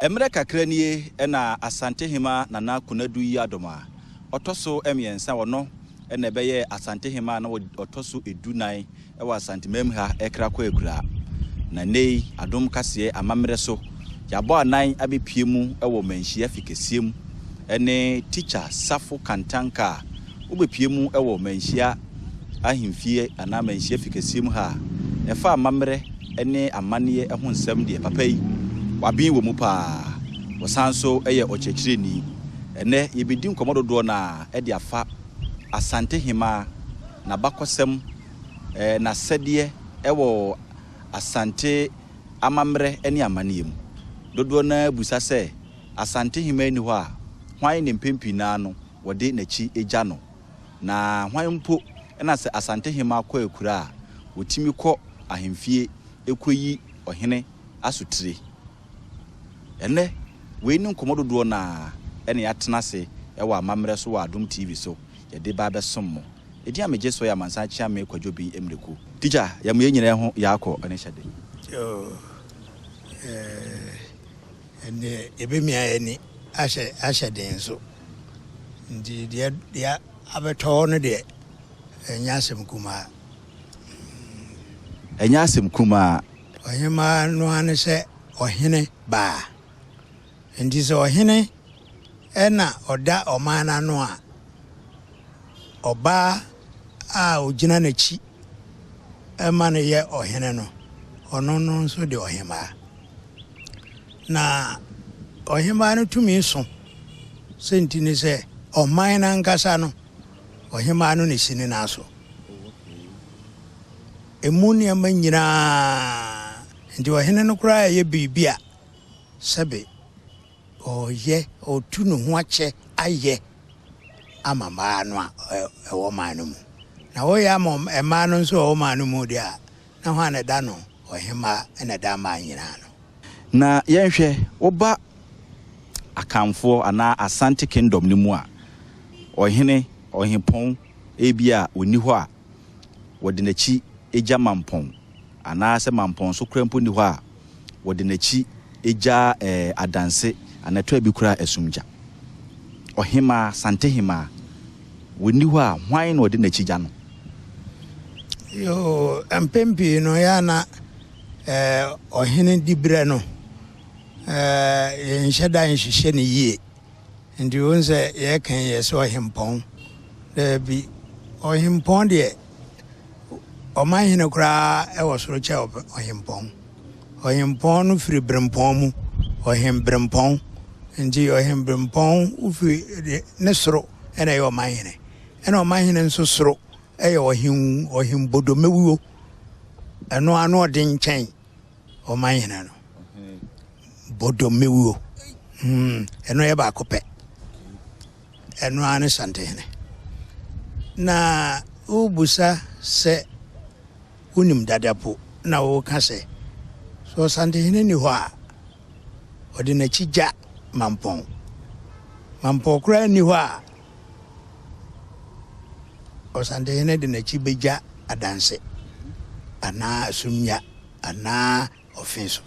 Mmerɛ kakra nie na Asantehema Nana Konadu Yiadom a ɔtɔ so mmiɛnsa, ɔno na ɛbɛyɛɛ Asantehema a na ɔtɔ so 14 wɔ Asantemam ha rekra kɔ akuraa. Na nnɛ yi, Adom Kaseɛ amammerɛ so, yɛabɔ anan abɛpue mu wɔ Manhyia Fikɛseɛ mu ne Tikya Safo Kantanka a wobɛpue mu wɔ Manhyia ahemfie anaa manhyia fi kɛseɛ mu ha a, ɛfa amammerɛ ne amanneɛ ho nsɛm deɛ, papa yi, waben wɔ mu pa ara. Ɔsan nso yɛ ɔkyerɛkyerɛni. Ɛnnɛ, yɛbɛdi nkɔmmɔ dodoɔ no ara de afa Asantehemaa, n'abakɔsɛm, n'asɛdeɛ wɔ Asante amammerɛ ne amanneɛ mu. Dodoɔ no ara bisa sɛ, Asantehemaa nni hɔ a, hwan na mpɛn pii no ara no wɔde n'akyi gya no? Na hwan mpo na sɛ Asantehemaa kɔ akuraa a, wɔtumi kɔ ahemfie kɔyi ɔhene asotire? Ɛnnɛ, wei ne nkɔmmɔ dodoɔ no ara na yɛatena ase wɔ amammerɛ so wɔ Adom TV so yɛde ba abɛsom mo. Edin a megye soɔ yɛ Amansan Kyeame Kwadwo Bin Mreku. Tikya, yɛma yɛn nyinaa ho yɛakɔ ne hyɛde. Yoo, eh, ɛnneɛ yɛbɛmia yɛn ani ahyɛ ahyɛ den nso. Nti deɛ deɛ abɛtɔ hɔ no deɛ, ɛnyɛ asɛm kumaa. Ɛnyɛ asɛm kumaa. Ɔhemmaa no ara ne sɛ ɔhene baa. Nti sɛ ɔhene na ɔda ɔman no ano a, ɔbaa a ɔgyina n'akyi ma no yɛ ɔhene no, ɔno no nso de ɔhemmaa. Na ɔhemmaa no tumi so. Sɛ nti ne sɛ ɔman no ankasa no, ɔhemmaa no na esi ne nan so. Emu nneɛma nyinaa nti ɔhene no koraa yɛ biribi a sɛbe ɔyɛ, ɔtu ne ho akyɛ ayɛ ama mmaa no a ɛwɔ man no mu. Na wɔyɛ ama mmaa no nso a ɛwɔ man no mu deɛ a, na hwan na ɛda no? Ɔhemmaa na ɛda mmaa nyinaa no. Na yɛnhwɛ, woba Akanfoɔ anaa Asante Kingdom no mu a, ɔhene, ɔhempɔn, ebia ɔnni hɔ a, wɔde n'akyi gya Mampɔn, anaasɛ Mampɔn nso koraa mpo nni hɔ a, wɔde n'akyi gya eh, Adanse, anaa ɛtɔ bi koraa Asumgya. Ɔhemaa, Asantehemaa, wɔnni hɔ a, hwan na ɔde n'akyi gya no? Yoo, mpɛn pii no, yɛ a na eh, ɔhene diberɛ no, eh, yɛnhyɛ da nhyehyɛ no yie. Nti wohu sɛ yɛka yi yɛ sɛ ɔhempɔn. Daabi, ɔhempɔn deɛ, ɔman hene koraa wɔ soro kyɛ ɔhempɔn. Ɔhempɔn no firi berempɔn mu, ɔhemberempɔn. Nti ɔhemberempɔn wofiri ne soro ɛna ɛyɛ ɔman hene. Ɛna ɔman hene nso soro ɛyɛ ɔhen ɔhembodomewuo. Ɛno ano ɔden nkyɛn ɔman hene no. Bodomewuo. Hmm, ɛno yɛ baako pɛ. Ɛno ara ne Santehene. Na wobusa sɛ wonim dada po na woka sɛ sɛ Ɔsantehene nni hɔ a, ɔde n'akyi gya Mampɔn. Mampɔn koraa nni hɔ a, Ɔsantehene de n'akyi bɛgya Adanse anaa Asumnya anaa Ɔfe so.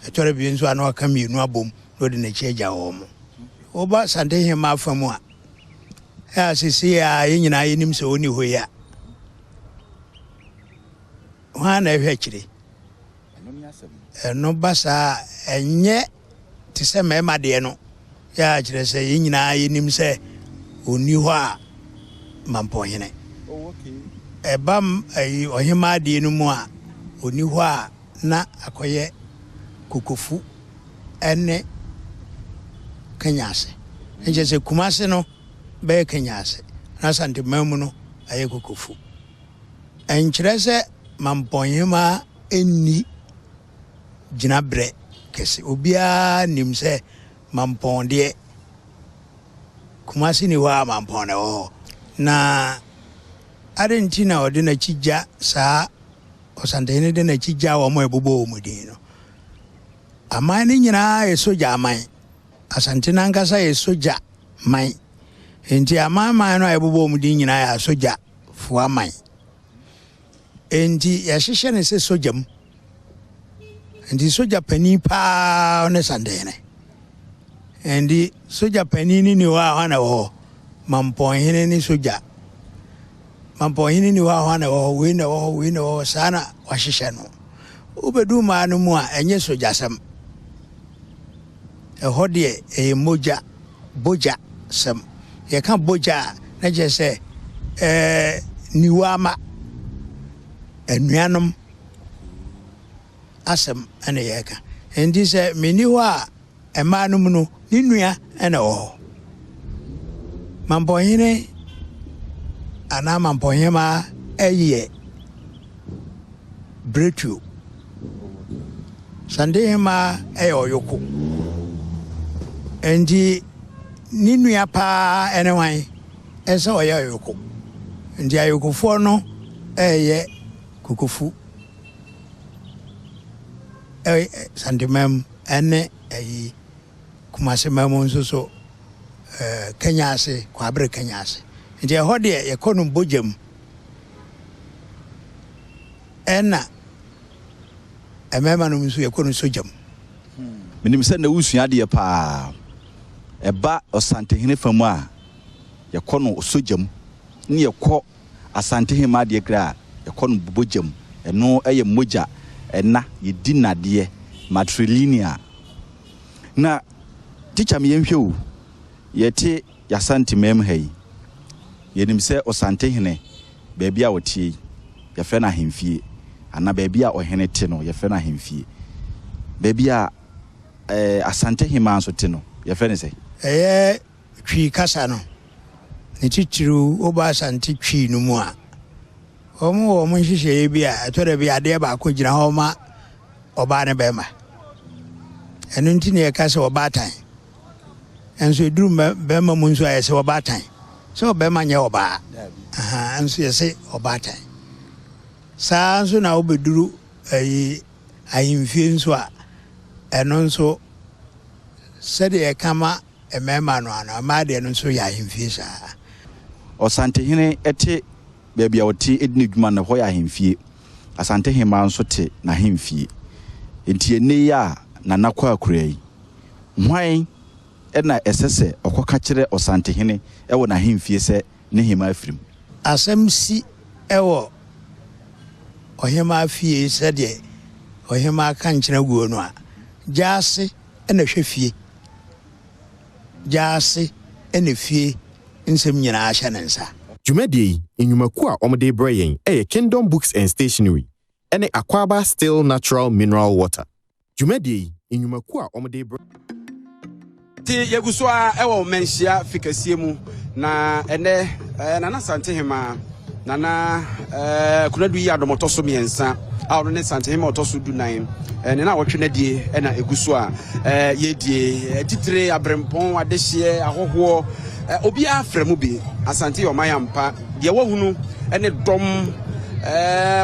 Ɛtɔre bi nso a na waka mmienu abom na ɔde n'akyi agya wɔn. Woba Santehema afa mu a, a seesei a yɛn nyinaa yɛnim sɛ ɔnni hɔ yi a, hwan na ɛhwɛ akyire? Ɛno ba saa a, ɛnyɛ te sɛ mmarima deɛ no, yɛ a kyerɛ sɛ yɛn nyinaa yɛnim sɛ ɔnni hɔ a mampɔnhene. Ɛba ɛyi ɔhemaa deɛ no mu a, ɔnni hɔ a na akɔyɛ kokofu ne Kenya ase. Nkyɛ sɛ Kumase no bɛyɛ Kenya ase na Asanteman mu no ayɛ Kokofu. Ɛnkyerɛ sɛ Mampɔnhemaa nni gyinaberɛ kɛse. Obiara nim sɛ Mampɔn deɛ, Kumase nni hɔ a Mampɔn na ɛwɔ hɔ. Na adɛn nti na ɔde n'akyi gya saa, Ɔsantehene de n'akyi gya wɔn a ɛbobɔ wɔn din no? Aman no nyinaa yɛ sogya aman. Asante no ankasa yɛ sogya man. Enti aman man no a yɛbobɔ wɔn din nyinaa yɛ asogyafoɔ aman. Enti yɛhyehyɛ no sɛ sogya mu. Enti sogya panin paa ne Santehene. Ɛnde sogya panin no nni hɔ a hwan na ɛwɔ hɔ? Mampɔnhene ne sogya. Mampɔnhene nni hɔ a hwan na ɛwɔ hɔ? Wei na ɛwɔ hɔ, wei na ɛwɔ hɔ. Saa na wɔahyehyɛ no. Wobɛdu mmaa no mu a, ɛnyɛ sogyasɛm. Ɛhɔ deɛ ɛyɛ mogya, bogya sɛm. Yɛka bogya a, na kyerɛ sɛ ɛɛ niwa ama anuanom asɛm na yɛreka. Nti sɛ menni hɔ a, mmaa no mu no, ne nua na ɛwɔ hɔ. Mampɔnhene anaa mampɔnhemaa yɛ Biretuo. Santehemaa yɛ Ɔyoko. Nti ne nua paa ne hwan? Ɛsɛ ɔyɛ Ɔyoko. Nti Ayokofoɔ no yɛ Kokofu. Santeman mu ne ayi Kumase man mu nso so Kenya ase, Kwaabere Kenya ase. Nti ɛhɔ deɛ yɛkɔ no bogya mu. Ɛna mmarima no nso yɛkɔ no sogya mu. Menim sɛ na wosua adeɛ paa. Ɛba Ɔsantehene fa mu a, yɛkɔ no sogya mu ne yɛkɔ Asante hemaa deɛ kra a, yɛkɔ no bogya mu. Ɛno yɛ mogya ɛna yɛdi nnadeɛ, matrilineal. Na tikya me yɛnhwɛ o, yɛte y'Asante man mu ha yi, yɛnim sɛ Ɔsantehene baabi a ɔteɛ yi, yɛfrɛ no ahemfie, anaa baabi a ɔhene te no, yɛfrɛ no ahemfie. Baabi a eh, Asante hemaa nso te no, yɛfrɛ no sɛn? Ɛyɛ Twi kasa no, ne titiriw woba Asante Twi no mu a, wɔn wɔ wɔn nhyehyɛeɛ bi a ɛtɔ da bi adeɛ baako gyina hɔ ma ɔbaa ne bɛrima. Ɛno nti na yɛka sɛ ɔbaatan. Nso ɛduru bɛrima mu nso a yɛsɛ ɔbaatan. Sɛ ɔbɛrima nyɛ ɔbaa. Nso yɛsɛ ɔbaatan. Saa nso na wobɛduru ayi ahemfie nso a ɛno nso sɛdeɛ yɛka ma Mmarima no ano, mmaa deɛ no nso yɛ ahemfie saa. Ɔsantehene te baabi a ɔte di ne dwuma no, ɛhɔ yɛ ahemfie. Asantehemaa nso te n'ahemfie. Enti ɛnnɛ yi a Nana kɔ akura yi, hwan na ɛsɛ sɛ ɔkɔka kyerɛ Ɔsantehene wɔ n'ahemfie sɛ ne hemaa afiri mu? Asɛm si wɔ ɔhemaa fie sɛdeɛ ɔhemaa ka nkyena guo no a, gyaase na hwɛ fie. Gyaase na fie nsɛm nyinaa hyɛ ne nsa. Dwumadie yi, nnwumakuo a wɔde rebrɛ yɛn yɛ Kingdom Books and Stationery ne Akwaaba Still Natural Mineral Water. Dwumadie yi, nnwumakuo a wɔde rebrɛ. Nti yɛgu so ara wɔ Manhyia fi kɛseɛ mu, na ɛnɛ Nana Santehemaa Nana Konadu Yiadom ɔtɔ so mmiɛnsa a ɔno ne Santehema ɔtɔ so dunan ne na wɔtwe n'adie na ɛgu so a yɛdie atitire aberempɔn adehyeɛ ahɔhoɔ obiara frɛ mu bi. Asante yɛ ɔman ampa deɛ wahunu ne dɔm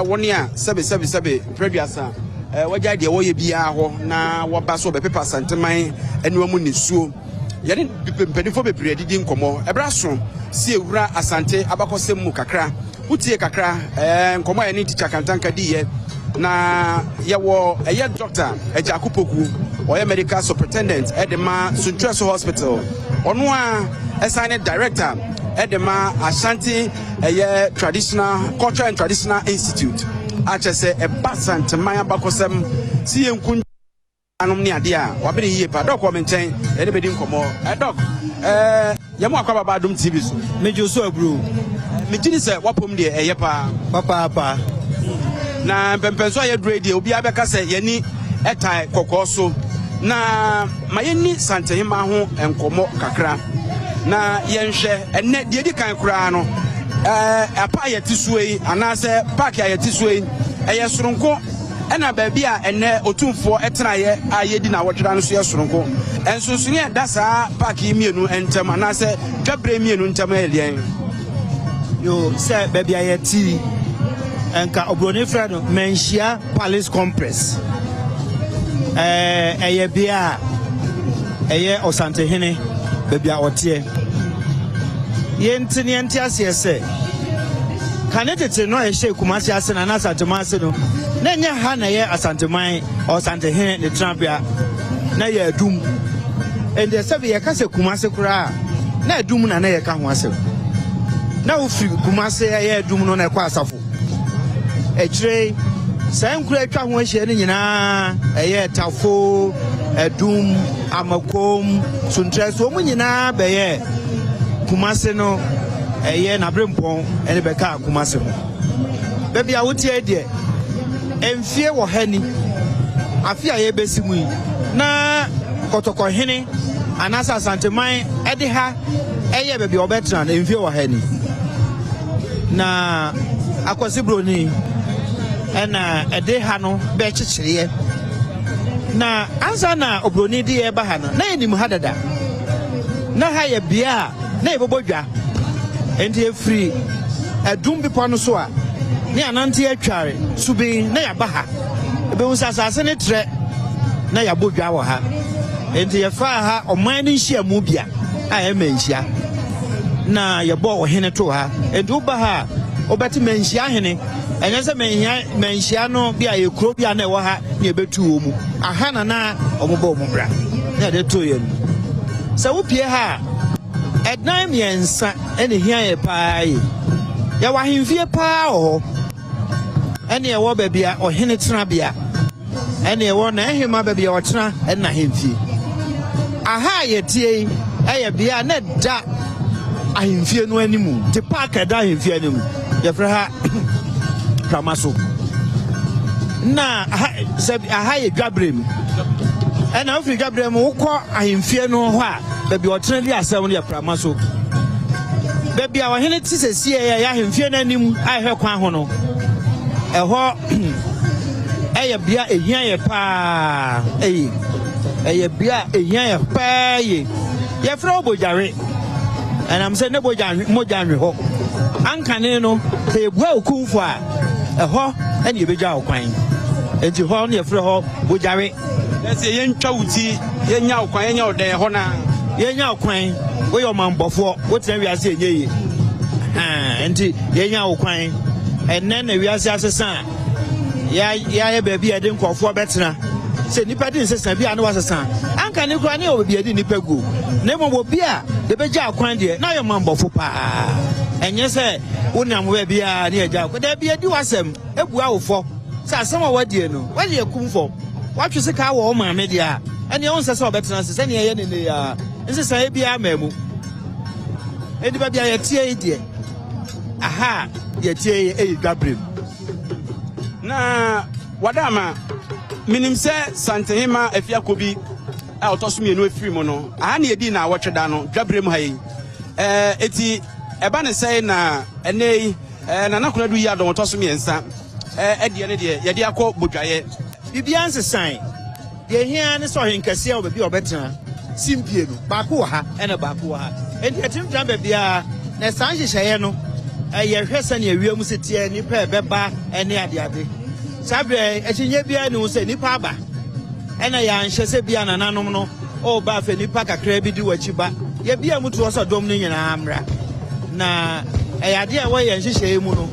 wɔne a sɛbe sɛbe sɛbe mprɛduasa wagyae deɛ wɔyɛ biara hɔ na wɔba so wɔbɛpepa Asanteman aniwa mu nisuo. Yɛne mpanimfoɔ bebree adidi nkɔmmɔ. Ɛberɛ aso sɛ yɛwura Asante abakɔsɛm mu kakra. Wotie kakra ɛɛ nkɔmmɔ a yɛne Tikya Kantanka diiɛ. Na yɛwɔ ɛyɛ Dɔkta Agyaku Poku, ɔyɛ Medical Superintendent ɛde ma Suntreso Hospital. Ɔno a ɛsan ne Director ɛde ma Ashanti ɛyɛ Traditional Cultural and Traditional Institute. Akyɛ sɛ ɛba Santeman abakɔsɛm si yɛnku Anom ne adeɛ a, wabene yie paa. Dɔk wɔ me nkyɛn, yɛne bɛdi nkɔmmɔ. Eh, Dɔk, eh, yɛn mu akɔ ababa Adom TV so. Megye so aburo. Megye di sɛ wapom deɛ ɛyɛ paa. Papaapa. Na mpɛmpɛnso a yɛduro yi deɛ, obiara bɛka sɛ yɛni ɛtae kɔkɔɔ so. Na ma yɛnni Santehema ho nkɔmmɔ kakra. Na yɛnhwɛ ɛnnɛ deɛ ɛdi kan koraa no, eh, apa a yɛte soɔ yi anaasɛ paaki a yɛte soɔ yi, ɛyɛ soronko. Ɛna baabi a ɛnnɛ Otumfoɔ tenaeɛ a yɛredi nnawɔtwe da no nso yɛ soronko. Nsonsonoeɛ a ɛda saa paake yi mmienu ntam anaasɛ dwabere mmienu ntam yɛ deɛn? Yo, sɛ baabi a yɛte yi, nka oburoni frɛ no Manhyia Palace Complex. Ɛyɛ bea a ɛyɛ Ɔsantehene baabi a ɔteɛ. Yɛnte ne yɛnte aseɛ sɛ Kane tete no a yɛhyɛɛ Kumasi ase no anaa Asanteman ase no, na ɛnyɛ ha na ɛyɛ Asanteman Ɔsantehene ne tenabea, na ɛyɛ Adum. Ɛndeɛ sɛbe yɛka sɛ Kumase koraa a, na Adum na na yɛka ho asɛm. Na wofiri Kumase ɛyɛ Adum no na ɛkɔ Asafo. Akyire yi, saa nkuro a atwa ho ahyia no nyinaa ɛyɛ Tafo, Adum, Amakom, Suntrɛ so wɔn nyinaa bɛyɛ Kumase no ɛyɛ n'aberempɔn ɛne bɛkaa Kumase ho. Baabi a woteɛ deɛ, mfie wɔ ha ni, afe a yɛrebɛsi mu yi, na Kɔtɔkɔhene anaasɛ Asanteman de ha ɛyɛ baabi a wɔbɛtena no, mfie wɔ ha ni. Na Akwasi Broni ɛna ɛde ha no bɛkyekyereɛ. Na ansa na Obroni de yɛ ba ha no, na yɛnim ha dada. Na ha yɛ bea a na yɛbɛbɔ dwa. Enti yɛfiri Adum bepɔ no so a, na yɛanante atware subin na yɛaba ha. Yɛbɛhu sɛ asase no trɛ na yɛabɔ dwa wɔ ha. Enti yɛfaa ha ɔman no nhyiamu bea a ɛyɛ Manhyia na yɛbɔɔ ɔhene too ha. Enti woba ha a, wobɛte Manhyia hene. Ɛnyɛ sɛ Manhyia, Manhyia no bi a yɛ kuro bi a na ɛwɔ ha na yɛbɛtu wɔ mu. Aha na na wɔbɔ wɔn bra na yɛde too yɛn. Sɛ wopie ha a, Ɛdan mmiɛnsa na ehia yɛ paa yi. Yɛwɔ ahemfie paa wɔ hɔ. Ɛne ɛwɔ baabi a ɔhene tenabea. Ɛne ɛwɔ n'ahemma baabi a ɔtena ɛne n'ahemfie. Aha a yɛtie yi ɛyɛ bea a na ɛda ahemfie no anim. Te park a ɛda ahemfie anim. Yɛfrɛ ha Prama so. Na aha sɛ aha yɛ dwaberem. Ɛna wofiri dwaberem wokɔ ahemfie no hɔ a Baabi a ɔtena di asɛm no yɛ prama so. Baabi a ɔhene te sesie a ɛyɛ ahemfie no anim a ɛhwɛ kwan ho no, ɛhɔ ɛyɛ bea ehia yɛ paa eye. Ɛyɛ bea ehia yɛ paa ye. Yɛfrɛ hɔ Bogyawe. Ɛnam sɛ ne bogya mogya nwe hɔ. Ankane no, sɛ yɛbua okumfo a, ɛhɔ ɛna yɛbɛgya wo kwan. Enti hɔ no yɛfrɛ hɔ Bogyawe. Na sɛ yɛntwa wo ti, yɛnya wo kwan, yɛnyɛ wo dɛn ɛhɔ no ara. Yɛnya wo kwan, woyɛ ɔmammɔfoɔ, wotena wiase ɛnyɛ yie. Nti yɛnya wo kwan. Ɛnnɛ na wiase asesa a, yɛayɛ baabi a yɛde nkurɔfoɔ bɛtena. Sɛ nnipa di nsesa bi a na wasesa. Anka ne koraa ne yɛwɔ baabi a yɛde nnipa guo. Na mmom obi a yɛbɛgya kwan deɛ, na ɔyɛ ɔmammɔfo paa. Ɛnyɛ sɛ wonam baabi a ne yɛgya wo kwan. Daabi, yɛdi w'asɛm. Ebua wo fɔ sɛ asɛm a woadie no, woadi akum fɔ. Woatwe sekaa wɔ wo maame deɛ a, ɛnneɛ wonsɛ sɛ ɔbɛtena ase sɛdeɛ ɛyɛ no nnɛ yi ara. Nsesaeɛ biara mmaa mu. Enti baabi a yɛteɛ yi deɛ, aha a yɛteɛ yi yɛ dwaberem. Na Wadaama, menim sɛ Santehema Afiakobi a ɔtɔ so mmienu afiri mu no, aha na yɛdii naawɔtwe da no, dwaberem ha yi. Ɛɛ, eti ɛba ne sɛn na ɛnnɛ yi, Eh, Nana Konadu yi adɔn ɔtɔ so mmiɛnsa eh, ɛdeɛ ne deɛ yɛde akɔ bodwaeɛ. Biribiara nsesae. Deɛ ɛhia ara ne sɛ ɔhenkɛseɛ wɔ baabi a ɔbɛtena. Simpie no, baako wɔ ha ɛna baako wɔ ha. Enti yɛtumi tena baabiara. Na saa nhyehyɛeɛ no, yɛhwɛ sɛnea wiem si teɛ, nnipa a ɛbɛba ne adeade. Saa berɛ yi, akyinnyeɛ biara nni ho sɛ nnipa aba. Ɛna yɛanhyɛ sɛ bia nananom no o ba afei nnipa kakraa bi di w'akyi ba. Yɛbia mu toɔ sɛ dɔm no nyinaa mmra. Na ɛyɛ adeɛ a ɛwɔ yɛn nhyehyɛeɛ mu no.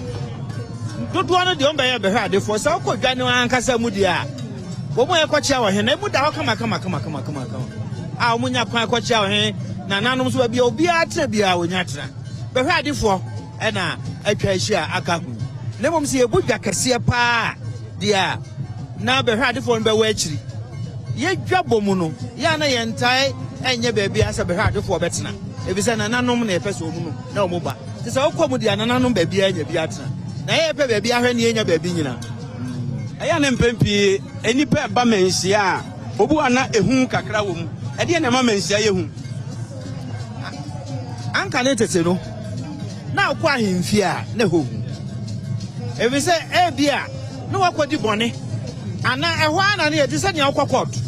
Dodoɔ no deɛ wɔbɛyɛ bɛhwɛ adefoɔ. Sɛ wokɔ dwa no ankasa mu deɛ a, wɔn a ɛkɔkyea ɔhene no, emu da hɔ kama kama kama kama kama kama. A wɔn nya kwan kɔkyea ɔhene, nananom nso baabi a obiara tena biara wɔnya tena. Bɛhwɛ adefoɔ ɛna atwa ahyia aka ho. Na mmom sɛ yɛbu dwa kɛseɛ paa deɛ a, na bɛhwɛadefoɔ no bɛwɔ akyiri. Yɛ dwabɔ mu no, yɛ a na yɛntae nyɛ baabi a sɛ bɛhwɛadefoɔ bɛtena, efisɛ nananom na yɛpɛ sɛ wɔn no na wɔn ba. Nti sɛ wokɔ mu deɛ a, nananom baabiara nya bi atena. Na yɛ yɛpɛ baabi ahwɛ ne yɛnya baabi nyina. Ɛyɛ a na mpɛn pii nnipa reba manhyia a, obi wɔ a na ehu kakra wɔ mu. Ɛdeɛn na ɛma manhyia yɛ hu? Anka ne tete no, na wokɔ ahemfie a, na ɛhɔ hu. Efisɛ ebia na woakɔdi bɔne, anaa ɛhɔ ara na na yɛte sɛ nea wokɔ kɔɔto.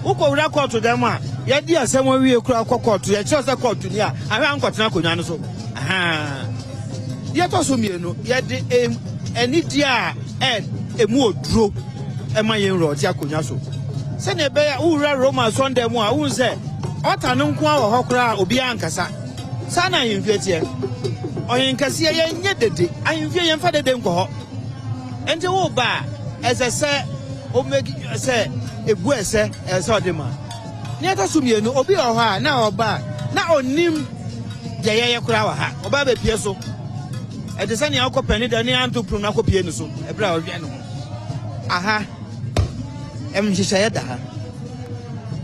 Wokɔwura kɔɔto dan mu a, yɛadi asɛm awie koraa wokɔ kɔɔto, yɛkyerɛ sɛ kɔɔto ni a, ahwɛ a nkɔtena akonnwa no so. Ahaa. Deɛ ɛtɔ so mmienu, yɛde anidie a ɛmu oduro ma yɛn wura ɔte akonnwa so. Sɛnea ɛbɛyɛ a wowura Roma asɔndan mu a, wohu sɛ ɔta no nko ara wɔ hɔ koraa a obiara nkasa. Saa na ahemfie teɛ. Ɔhenkɛseɛ yɛnyɛ dede. Ahemfie yɛmfa dede nkɔ hɔ. Enti woreba a, ɛsɛ sɛ wo make sɛ ebu ɛsɛ, ɛsɛ sɛ ɔde ma. Nea ɛtɔ so mmienu, obi wɔ hɔ a na ɔba a na ɔnnim deɛ yɛyɛ koraa wɔ ha. Ɔba abɛpue so. Ɛte sɛ nea wokɔ panin da ne anto pono no akɔpue no so ɛberɛ a ɔhwɛ ne ho. Aha, nhyehyɛeɛ da ha.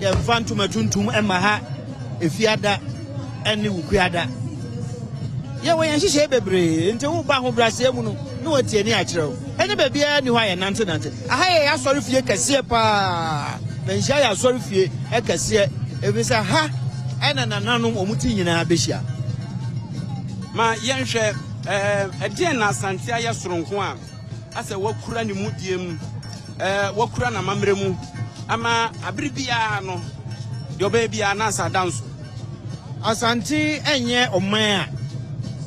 Yɛmfa ntoma tuntum mma ha Efiada ne Wukuada. Yɛwɔ yɛn nhyehyɛe bebree, nti woba ahobrɛaseɛ mu no na wɔatie ne akyerɛ wo. Ɛnyɛ baabiara nni hɔ a yɛnantenante. Aha yɛ yɛn asɔrefie kɛseɛ paa. Manhyia yɛ asɔrefie kɛseɛ, ɛfiri sɛ ha na nananom wɔn ti nyinaa bɛhyia. Ma yɛnhwɛ, ɛdeɛn na Asante ayɛ soronko a asɛ wakura ne mudie mu, wakura n'amammerɛ mu ama abere biara no deɛ ɔbɛyɛ biara na asa ada nso? Asante nyɛ ɔman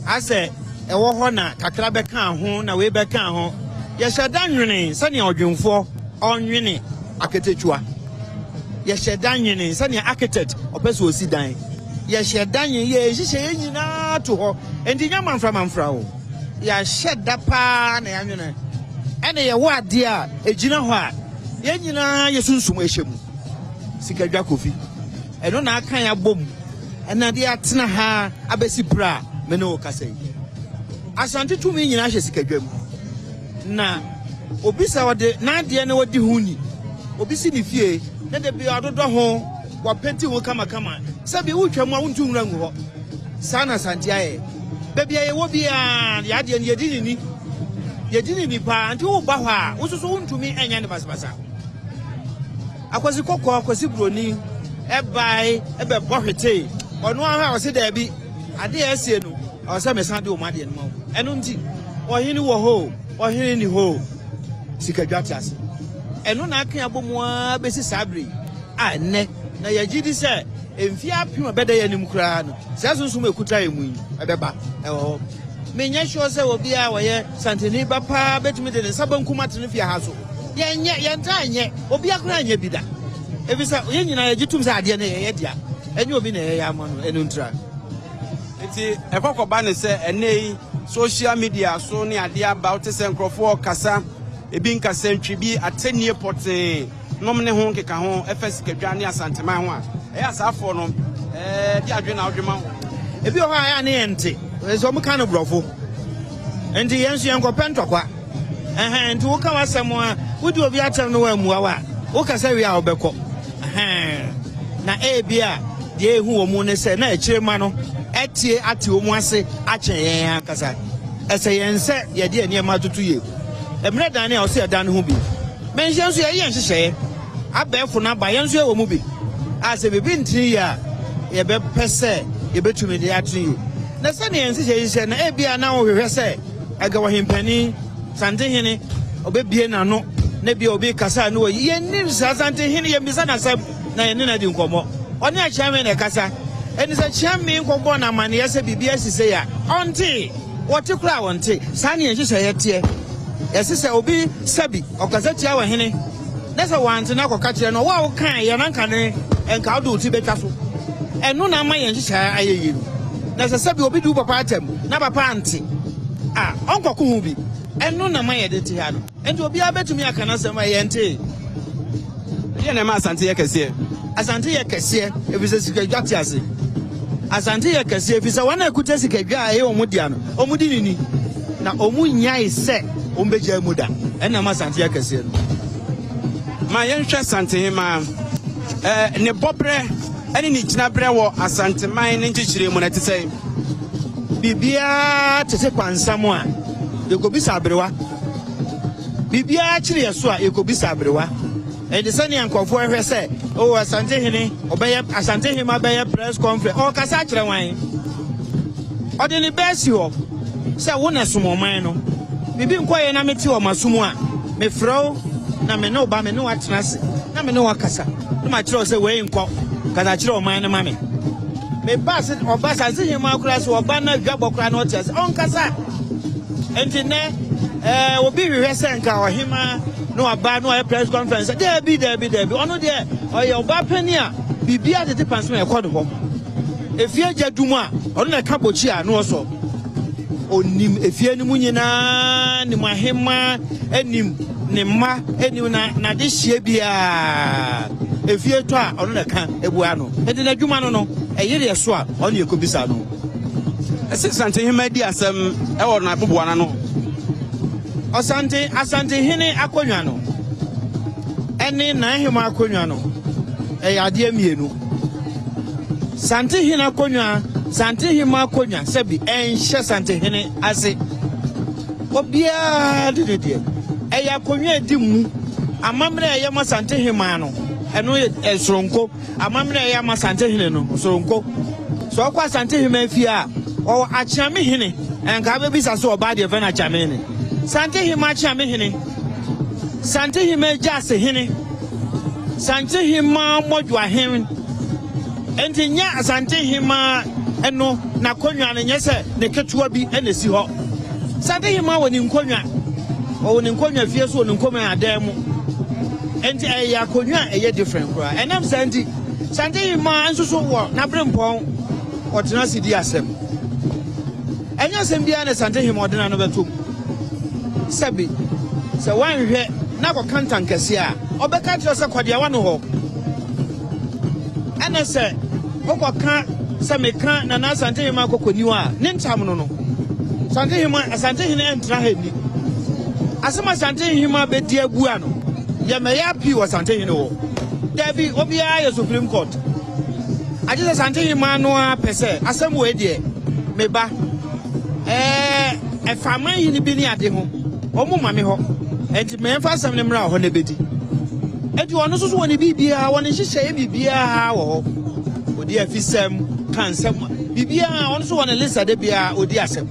a asɛ ɛwɔ hɔ na kakra bɛkaa ho na wei bɛkaa ho. Yɛhyɛ da nwene sɛnea ɔdwemfoɔ ɔnwene aketekyua. Yɛhyɛ da nwene sɛnea architect ɔpɛ sɛ ɔsi dan. Yɛhyɛ da nwene, yɛhyehyɛ yɛn nyinaa to hɔ. Enti nyɛ manfra manfra o. Yɛahyɛ da paa na yɛanwene. Ɛna yɛwɔ adeɛ a ɛgyina hɔ a yɛn nyinaa yɛsunsum ɛhyɛ mu. Sikadwa Kofi. Ɛno na aka yɛn abom na de atena ha abɛsi berɛ a me ne wo kasa yi. Asante tumi nyinaa hyɛ sikadwa mu. Na obi sɛ ɔde n'adeɛ na ɔdi ho ni. Obi si ne fie na da biara ɔdodɔ ho, wapenti ho kamakama. Sɛbi wotwa mu a wontu nwura ngu hɔ. Saa na Asante ayɛ. Baabi a yɛwɔ biara yɛn adeɛ no yɛdi ne ni. Yɛdi ne ni paa nti woba hɔ a wo nso so wontumi nyɛ no basabasa. Akwasi Kɔkɔɔ, Akwasi Buroni bae bɛbɔ hwetee. Ɔno ara ɔse daabi, adeɛ a asie no, ɛwɔ sɛ mesan de wɔn adeɛ no ma wo. Ɛno nti, ɔhene wɔ hɔ o, ɔhene nni hɔ o, sikadwa te ase. Ɛno na aka abɔ mu ara bɛsi saa bere yi a nnɛ, na yɛgye di sɛ mfeɛ apem a ɛbɛda yɛn anim koraa no, saa sunsum a ɛkuta yɛn mu yi, ɛbɛba. Ɛwɔ hɔ. Menyɛ sure sɛ obiara a ɔyɛ Santani ba paa bɛtumi de ne nsa bankum atene fie ha so. Yɛnyɛ, yɛntaa nyɛ, obiara koraa nyɛ bi da. Efisɛ yɛn nyinaa yɛgye tom sɛ adeɛ no yɛyɛ dea, ɛnyɛ obi na ɛyɛ ama no, ɛno ntira. Nti ɛkɔ kɔba ne sɛ ɛnnɛ yi social media so ne adeɛ aba, wote sɛ nkurɔfoɔ rekasa, ebi nkasa ntwi bi atɛnnie pɔtee nom ne ho nkeka ho ɛfa sikadwa ne Asanteman ho a, ɛyɛ a saafoɔ no ɛɛ de adwene na wodwe ma wɔn. Ebi wɔ hɔ a ɛyɛ a ne yɛnte, ɛsɛ wɔn ka no borɔfo, nti yɛn nso yɛnkɔpɛ ntɔkwa. Ɛhɛn, nti woka w'asɛm a, wodi obi atɛm na wammua wo a, wokasa wie a wobɛkɔ. Ɛhɛn, na ebia deɛ ehu wɔ mu ne sɛ na akyire mma no atie ate wɔn ase akyɛn yɛn ankasa. Ɛsɛ yɛn sɛ yɛde yɛn nneɛma toto yie. Mmerɛ dan ne a ɔsɛ yɛdan ne ho bi. Menhyɛ nso yɛyɛ yɛn nhyehyɛeɛ. Abɛɛfo no aba, yɛn nso yɛwɔ mu bi. A sɛ biribi ntene yie a, yɛbɛpɛ sɛ yɛbɛtumi de atene yie. Na sɛdeɛ yɛn nhyehyɛeɛ yi hyɛ no, ebia na wohwehwɛ sɛ Ɛga ɔhempani, Santehene, ɔbɛbue n'ano na ebia obi rekasa a na wayi. Yɛnnim saa Santehene, yɛmmisa no asɛm na yɛne no adi nkɔmmɔ. Ɔne Akyeame na ɛkasa. Ɛnti sɛ Kyeame nkɔbɔ no amanneɛ sɛ biribi asi sei a, ɔnte. Wɔte koraa a ɔnte. Saa ne yɛn nhyehyɛeɛ teɛ. Yɛse sɛ obi sɛbi ɔkasa tia ɔhene na sɛ wante na akɔka kyerɛ no, wo a wokaeɛ no anka ne nka wode wo ti bɛtwa so. Ɛno na ama yɛn nhyehyɛeɛ ayɛ yie no. Na sɛ sɛbi obi di wo papa atɛm na papa ante a, ɔnkɔko ho bi. Ɛno na ma yɛde te ha no. Enti obiara bɛtumi aka n'asɛm a yɛntee. Ɛdeɛn na ɛma Asante yɛ kɛseɛ? Asante yɛ kɛseɛ ɛfiri sɛ sikadwa te ase. Asante yɛ kɛseɛ ɛfiri sɛ wɔn a ɛkuta sikadwa a ɛyɛ wɔn dea no, wɔdi no ni, na wɔnnyae sɛ wɔbɛgyaa mu da. Ɛno na ɛma Asante yɛ kɛseɛ no. Ma yɛnhwɛ Asantehemaa, ne bɔberɛ ne ne gyinaberɛ wɔ Asanteman ne nkyekyeree mu no, ɛte sɛn? Biribiara te sɛ kwansam a yɛkɔbisa aberewa. Biribiara kyere yɛ so a yɛkɔbisa aberewa. Ɛnte sɛ nea nkurɔfoɔ hwɛ sɛ, oh, Asantehene, ɔbɛyɛ, Asantehema bɛyɛ press conference. Ɔrekasa akyerɛ hwan? Ɔde ne bɛ asi hɔ sɛ wo na som ɔman no. Biribi nkɔ yɛ na mete wɔ m'aso mu a, mefrɛ wo na me ne wo ba, me ne wo atena ase na me ne wo akasa na makyerɛ wo sɛ wei nkɔ, kasa kyerɛ ɔman no ma me. Meba se ɔba Asantehema koraa sɛ ɔba na dwabɔ koraa na ɔte ase, ɔnkasa. Enti nnɛ, ɛɛ, obi hwehwɛ sɛ nka ɔhemaa na waba na wayɛ press conference. Daabi, daabi, daabi. Ɔno deɛ, ɔyɛ ɔbaa panin a biribiara tete pansom a ɛkɔ ne hɔ. Efie agya dum a, ɔno na ɛka bokyi a na ɔsɔ. Onim efie no mu nyinaa, nim ahemaa, nim ne mma nni na n'adehyeɛ biara efie tɔ a ɔno na ɛka bu ano. Enti n'adwuma no no, ɛyere ɛso a ɔno na yɛkɔbisa no. Ɛsɛ Santehema di asɛm wɔ n'aboboano ano. Ɔsante Asantehene akonnwa no ne n'ahema akonnwa no, ɛyɛ adeɛ mmienu. Santehene akonnwa, Santehema akonnwa sɛbi ɛnhyɛ Santehene ase. Obiara de ne deɛ. Ɛyɛ akonnwa a ɛdi mu. Amammerɛ a ɛyɛ ma Santehemaa no, ɛno yɛ soronko. Amammerɛ a ɛyɛ ma Asantehene no, soronko. Sɛ ɔkɔ Asantehemaa fie a, ɔwɔ Akyeamehene. Ɛnka wobɛbisa sɛ ɔbaa deɛ ɛfɛ no Akyeamehene. Santehemaa Akyeamehene, Santehemaa Gyasehene, Santehemaa Mmɔdwoahene. Enti nyɛ Asantehemaa no n'akonnwa no nyɛ sɛ ne ketewa bi na esi hɔ. Asantehemaa wɔ ne nkonnwa, ɔwɔ ne nkonnwa fie so wɔ ne nkonnwa adan mu. Enti ɛyɛ akonnwa a ɛyɛ different koraa. Ɛnam saa nti, Asantehemaa nso so wɔ n'aberempɔn, ɔtena ase di asɛm. Ɛnyɛ asɛm biara na Asantehemaa ɔde n'ano bɛtom. Sɛbe, sɛ woanhwɛ na akɔka ntankɛseɛ a, ɔbɛka akyerɛ wo sɛ kɔ deɛ wano hɔ. Ɛna sɛ wokɔka sɛ meka Nana Asantehema Kɔkɔniwa a, ne ntam no no, Asantehema, Asantehene ɛntena ha nni. Asɛm Asantehema bɛdi abua no, yɛmmɛyɛ appeal wɔ Asantehene hɔ. Daabi, obiara yɛ Supreme Court. Agye sɛ Asantehema no ara pɛ sɛ asɛm wei deɛ, me ba, ɛɛ, ɛfa amanhene bi ne ade ho, wɔn ma me hɔ. Ɛnti mɛmfa asɛm no mmra hɔ na ɛbɛdi. Enti ɔno nso so wɔ ne biribiara, wɔ ne nhyehyɛeɛ biribiara wɔ hɔ. Ɔdi afisɛm, ka nsɛm, biribiara, ɔno nso wɔ ne list ade biara ɔdi asɛm.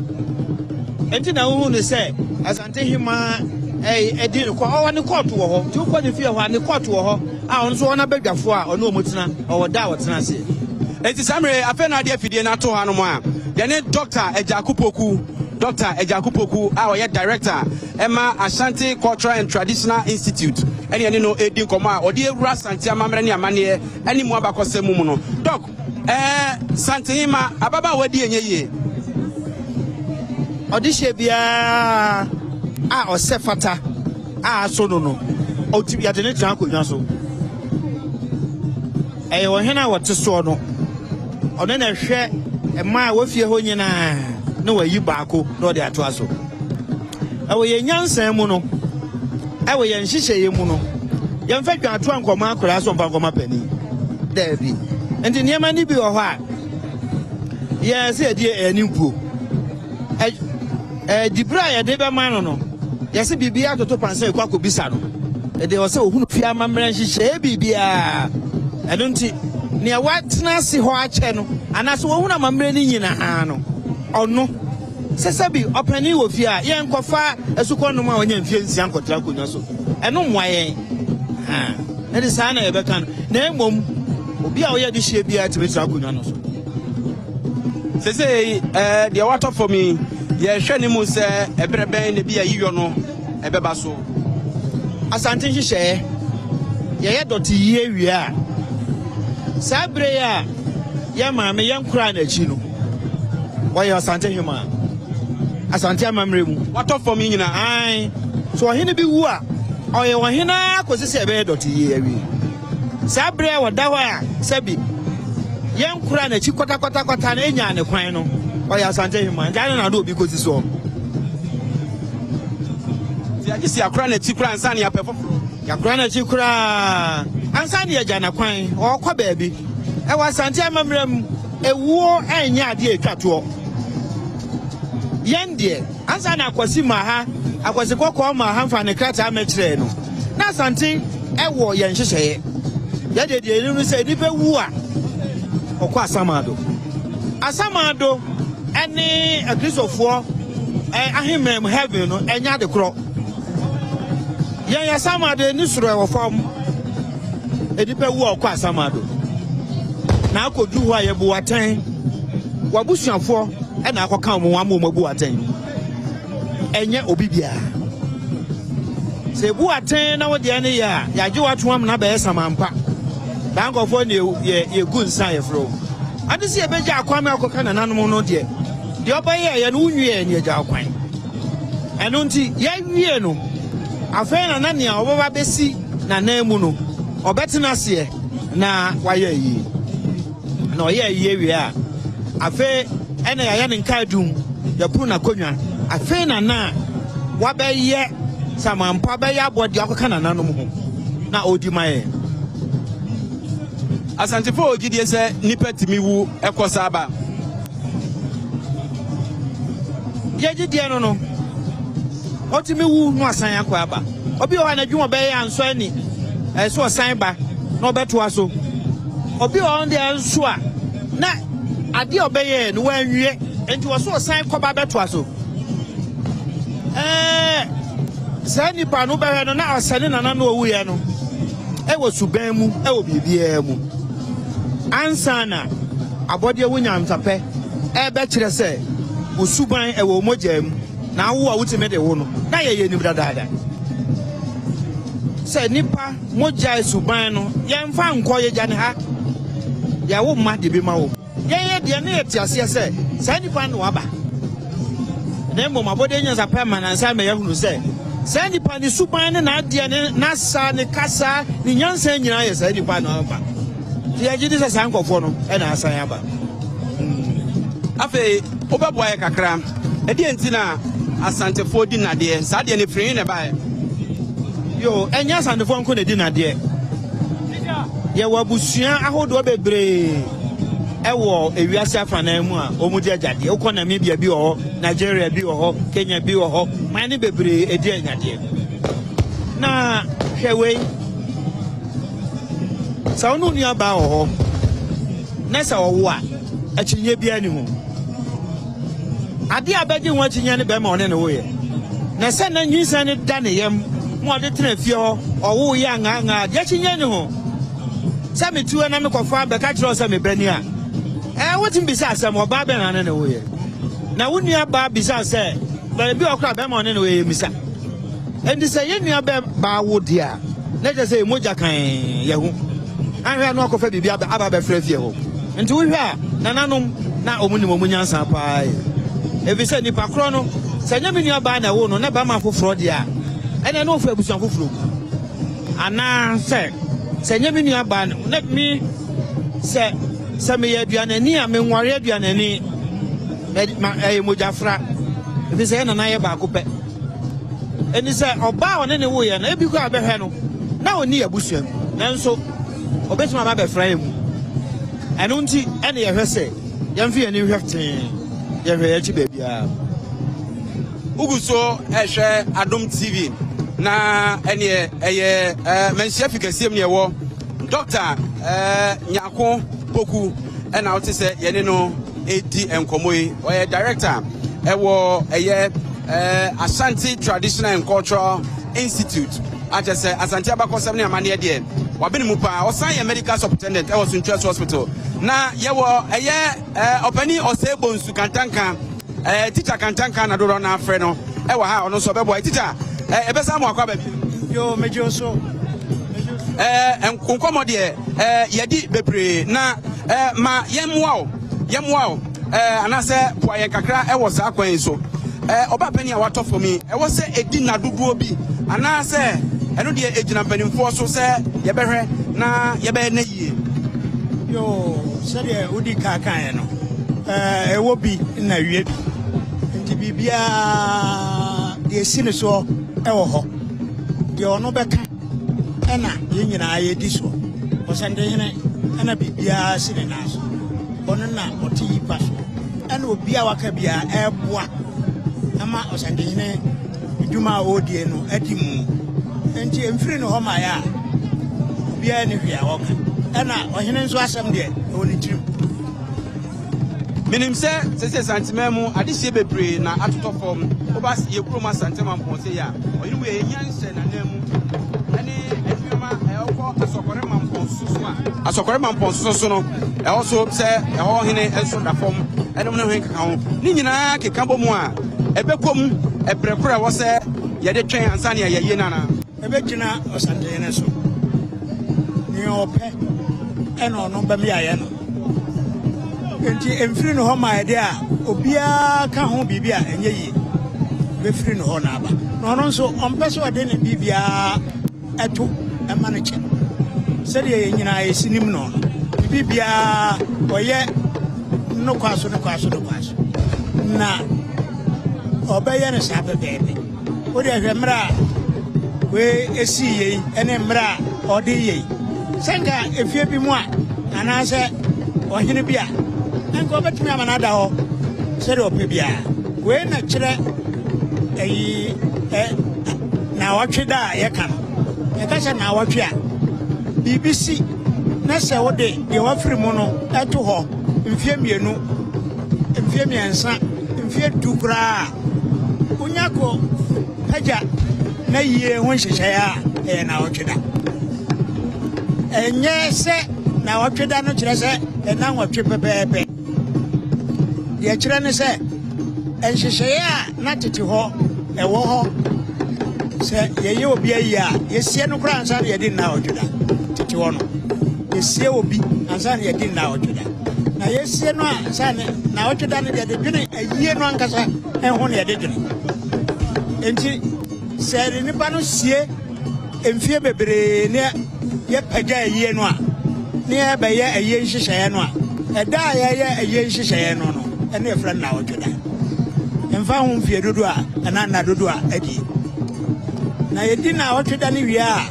Enti na wohu no sɛ Asante Hemaa ɛdi ne kɔ, ɔwɔ ne kɔɔto wɔ hɔ. Nti wokɔ ne fie hɔ a, ne kɔɔto wɔ hɔ a ɔno nso wɔ n'abadwafoɔ a ɔne wɔn tena, ɔwɔ da a ɔtena aseɛ. Enti saa mmerɛ yi, afei na ade afidie no ato hanom a, yɛne Dɔkta Agyaku Poku, Dɔkta Agyaku Poku a ɔyɛ Director ɛma Ashanti Cultural and Traditional Institute ɛne ɛne no redi nkɔmmɔ a ɔde awura Asante amammerɛ ne amanneɛ ɛne mu abakɔsɛm mu mu no. Dɔk, ɛɛ Santehema, ababaawa di ɛnyɛ yie. Ɔdehyeɛ biara a ɔsɛ fata a aso no no, ɔtumi yɛde no tena akonnwa so. Ɛyɛ ɔhene a ɔte soɔ no, ɔno na ɛhwɛ mmaa a ɛwɔ fie hɔ nyinaa na wayi baako na ɔde atoa so. Ɛwɔ yɛn nyansa mu no, ɛwɔ yɛn nhyehyɛeɛ mu no, yɛmfa dwaatoa nkɔma akwadaa so mfa nkɔma panin. Daabi. Nti nneɛma no bi wɔ hɔ a, yɛn sɛ yɛde yɛn ani nkuo. Ɛ diberɛ a yɛde bɛma no no, yɛse biribiara toto pan sɛ yɛkɔ akɔbisa no. Ɛde wɔ sɛ ɔhunu fie amammerɛ nhyehyɛeɛ biribiara. Ɛno nti, nea watena ase hɔ akyɛ no, anaasɛ wahunu amammerɛ no nyinaa no, ɔno, sɛ sɛbi ɔpanin wɔ fie a, yɛnkɔfa asukɔnom a wanya mfeɛ nsia nkɔtra akonnwa so. Ɛno mmoa yɛn. Ha, ɛnti saa na yɛbɛka no. Na mmom, obi a ɔyɛ adehyeɛ biara tumi tra akonnwa no so. Seesei eh, deɛ watɔ fam yi, yɛhwɛ ne mu sɛ ɛberɛ bɛn na bi a yiyɔ no ɛbɛba so. Asante nhyehyɛeɛ, yɛyɛ dɔte yie wie a, saa berɛ yi a yɛn maame yɛn koraa n'akyi no, wɔyɛ Asante hemaa. Asante amammerɛ mu. Watɔ fam yi nyinaa. Ae, so ɔhene bi wu a, ɔyɛ ɔhene ara kɔsi sɛ ɛbɛyɛ dɔte yie awie. Saa bere a ɔda hɔ a sɛbi yɛnkora n'akyi kwatakwatakwata no nyaa ne kwan no, ɔyɛ Asante Hemaa. Nti adɛn na ade obi kɔsi soɔ? Nti agye sɛ yɛakora n'akyi koraa ansa na yɛapɛ foforɔ. Yɛakora n'akyi koraa ansa na yɛagya no kwan, ɔrekɔ baabi. Ɛwɔ Asante amammerɛ mu, ewuo nyɛ adeɛ a ɛtwa toɔ. Yɛn deɛ, ansa na Akwasi maa ha, Akwasi Kɔkɔɔ maa ha mfa ne krataa mmɛkyerɛɛ no, na Asante wɔ yɛn nhyehyɛeɛ. Yɛn deɛ, deɛ yɛnim ne sɛ nnipa wu a, ɔkɔ Asamando. Asamando ne Akristofoɔ ahemman mu, heaven no, ɛnyɛ ade korɔ. Yɛn Asamando ɛni soro, ɛwɔ fam. Nnipa wu a ɔkɔ Asamando. Na akɔduru hɔ a yɛbu atɛn. W'abusuafoɔ na akɔka wɔn ho ama wɔn abu atɛn. Ɛnyɛ obi biara. Sɛ ebu atɛn na wo deɛ no yɛ a, yɛagye w'ato amena bɛyɛ samampa. Saa nkurɔfoɔ na yɛ yɛgu nsa a yɛfrɛ wɔn. Ade sɛ yɛbɛgya akwan akɔka nananom no deɛ, deɛ ɔbɛyɛeɛ no wonwieɛ ne yɛgya kwan. Ɛno nti yɛawie no, Afei na na nea ɔbɛba bɛsi n'ananmu no, ɔbɛtena aseɛ na wayɛ ayie. Na ɔyɛ ayie wie a, afei ɛna yɛayɛ ne nkaedum, yɛpono n'akonnwa. Afei na na wabɛyɛ samanpo, abɛyɛ abɔdeɛ akɔka nananom ho na ɔredi ma yɛn. Asantefo wɔ gyidie sɛ nnipa tumi wu kɔ saa ba. Yɛgye deɛ no no, ɔtumi wu na wasan akɔ aba. Obi wɔ hɔ a n'adwuma ɔbɛyɛ ansɔ ani, ɛsɛ sɛ ɔsan ba na ɔbɛtoa so. Obi wɔ hɔ deɛ nso a na adeɛ a ɔbɛyɛ no wanwie, nti wɔ so ɔsan kɔba bɛtoa so. Ɛɛ saa nipa no bɛhwɛ no na ɔsɛ ne nana no owuiɛ no ɛwɔ suban mu ɛwɔ biribiara mu ansa na abɔdeɛ ho nyansapɛ ɛbɛkyerɛ sɛ wo suban ɛwɔ wo mogya mu na awo a wotumi de wo no na yɛyɛ nim dadaada sɛ nipa mogya suban no yɛmfa nkɔ yɛgya ne ha yɛwo mma de bi ma wo. Yɛn yɛ deɛ na yɛte aseɛ sɛ saa nipa no na waba, na mmom abɔdeɛ nyansapɛ ama nansa ama yɛahunu sɛ saa nipa ne suban ne n'adeɛ ne n'asa ne kasa ne nyansa nyinaa yɛ saa nipa no aba. Nti yɛgye di sɛ saa nkurɔfoɔ no na asan aba. Afei wobɛboa yɛ kakra. Ɛdeɛn nti na Asantefoɔ di nnadeɛ? Saa deɛ no ɛfiri he na ɛbaeɛ? Yoo, ɛnyɛ Asantefoɔ nko na ɛdi nnadeɛ. Yɛwɔ abusua ahodoɔ bebree ɛwɔ ewiase afanan mu a wɔn di agyadeɛ. Wokɔ Namibia bi wɔ hɔ, Nigeria bi wɔ hɔ, Kenya bi wɔ hɔ, man no bebree ɛdi agyadeɛ. Na hwɛ wei, sɛ wo ne wo nuabaa wɔ hɔ na sɛ ɔwo a, akyinnye biara nni ho. Ade a bɛgye ho akyinnye ne bɛrima a ɔne no woeɛ. Na sɛ na nyinsɛn no da ne yam ma ɔde tena fie hɔ, ɔwoeɛ angaangaa, deɛ akyinnye nni ho. Sɛ metu ɛ na mekɔfa bɛka kyerɛ wo sɛ me ba ni a, ɛɛ wotumi bisa asɛm, ɔbaa bɛn na ne ne woeɛ? Na wo nua baa bisa sɛ, baabi a ɔkora bɛrima a ɔne ne woeɛ yɛmmisa. Enti sɛ yɛn nua bɛ baa wo deɛ a, na kyerɛ sɛ yɛn mogya kan yɛn ho. Anhwɛ a na wakɔfa biribi aba aba abɛfra fie hɔ. Nti wohwɛ a, nananom na wɔn nim wɔn nyansa paa yi. Efisɛ nipa korɔ no, sɛ ɛnyɛ me nua baa na ɛwoo no na barima foforɔ deɛ a, ɛnna na ɔfiri abusua foforɔ mu. Anaa sɛ, sɛ ɛnyɛ me nua baa na me, sɛ, sɛ meyɛ aduanani a, menware aduanani. Ma, ɛyɛ mogyafra. Efisɛ yɛn nana yɛ baako pɛ. Enti sɛ ɔbaa a ɔne ne woeɛ no, ebi koraa bɛhwɛ no na ɔnni yɛn abusua mu, nanso ɔbɛtumi aba abɛfra yɛn mu. Ɛno nti ɛne yɛhwɛ sɛ yɛmfa yɛn ani nhwɛ tee, yɛhwɛ yɛn akyi baabiara. Wogu so ɛhwɛ Adom TV na ɛneɛ ɛyɛ ɛɛ Manhyia fi kɛseɛ mu ne ɛwɔ Dɔkta ɛɛ Nyako Poku ɛna wote sɛ yɛne no ɛdi nkɔmmɔ yi. Ɔyɛ director ɛwɔ ɛyɛ ɛɛ Ashanti Traditional and Cultural Institute akyɛ sɛ Asante abakɔsɛm ne amanneɛ deɛ wabene mu paa. Ɔsan yɛ medical superintendent ɛwɔ Suntuasu Hospital na yɛwɔ ɛyɛ ɛɛ ɔpanin Ɔsɛe Bonsu Kantanka ɛɛ teacher Kantanka na dodoɔ no afrɛ no ɛwɔ ha. Ɔno nso ɔbɛboa teacher ɛɛ ɛbɛsan mo akɔ aba bi. Yo, megye wo so. Ɛɛ nkɔmmɔ deɛ ɛɛ yɛdi bebree na ɛɛ ma yɛmmoa wo yɛmmoa wo. Ɛɛ, anaasɛ boa yɛn kakra wɔ saa kwan yi so. Ɛɛ, ɔbaa panin a watɔ fam yi, ɛwɔ sɛ ɛdi nna dodoɔ bi, anaasɛ ɛno deɛ ɛgyina mpanimfoɔ so sɛ yɛbɛhwɛ na yɛbɛyɛ no yie? Yoo, sɛdeɛ wodi kan kaeɛ no, ɛɛ, ɛwɔ bi na wie bi. Nti biribiara deɛ ɛsi ne soɔ wɔ hɔ. Deɛ ɔno bɛka ɛna yɛn nyinaa yɛdi soɔ. Ɔsɛndehene ɛna biribiara si ne nan so. Ɔno na ɔte yi pa so. Ɛna obi a waka biara ɛreboa ama ɔsɛndehene dwuma a ɔredie no adi mu. Nti mfiri ne hɔ maeɛ a obiara ne hwee a ɔka. Ɛna ɔhene nso asɛm deɛ ɛwɔ ne tirim. Menim sɛ sese Santeman mu adehyeɛ bebree na atotɔ fam. Woba yɛ kurom Asante Mampɔn sei a, ɔhene wei ɛhia nhyɛ n'ananmu ɛne nneɛma ɛwɔ Asɔkɔre Mampɔn so so a, Asɔkɔre Mampɔn so so no, ɛhɔ so sɛ ɛhɔ hene nso da fam ɛnom ne hene keka ho. Ne nyinaa keka bɔ mu a, ɛbɛkɔ mu ɛbrɛ koro a ɛwɔ sɛ yɛde twɛn ansa ne yɛyɛ no anaa? Ɛbɛgyina ɔsantehene so. Nea ɔpɛ ɛna ɔno bɛmeayɛ no. Enti ɛmfiri ne hɔ ma ɛde a obiara ka ho biribi a ɛnyɛ yie. Ɛbɛfiri ne hɔ na aba. Na ɔno nso, ɔmpɛ sɛ ɔde ne biribiara to ma no kyɛ. Sɛdeɛ yɛn nyinaa yɛsi nim no no, biribiara ɔyɛ no kwa so, no kwa so, no kwa so. Na ɔbɛyɛ no saa pɛpɛɛpɛ. Wo deɛ hwɛ mmerɛ a wei esii yei ne mmerɛ a ɔde yei. Sɛ nka efie bi mu a anaasɛ ɔhene bi a, nka ɔbɛtumi ama no ada hɔ sɛdeɛ ɔpɛ biara. Wei na kyerɛ ɛyi ɛ naawɔtwe da a yɛka no. Yɛka sɛ naawɔtwe a, biribi si na sɛ wode deɛ wafiri mu no ɛto hɔ mfeɛ mmienu, mfeɛ mmiɛnsa, mfeɛ du koraa a, Wonya kɔ pagya na yie ho nhyehyɛeɛ a, ɛyɛ naawɔtwe da. Ɛnyɛ sɛ naawɔtwe da no kyerɛ sɛ ɛna nwɔtwe pɛpɛɛpɛ. Deɛ ɛkyerɛ ne sɛ nhyehyɛeɛ a na tete hɔ ɛwɔ hɔ sɛ yɛyɛ obi ayi a yɛsie no koraa ansa na yɛde nnaawɔtwe da. Tete hɔ no yɛsie obi ansa na yɛde nnaawɔtwe da. Na yɛsie no ansa na naawɔtwe da no deɛ de dwene ayie no ankasa ho na yɛde dwene. Enti sɛ yɛde nipa no sie mfie bebree ne yɛpagya ayie no a, ne yɛbɛyɛ ayie nhyehyɛeɛ no a, ɛda a yɛyɛ ayie nhyehyɛeɛ no no, ɛne yɛfrɛ no naawɔtwe da. Mfa ho mfie dodoɔ a anaa nna dodoɔ a adie. Na yɛdi naawɔtwe da no wie a,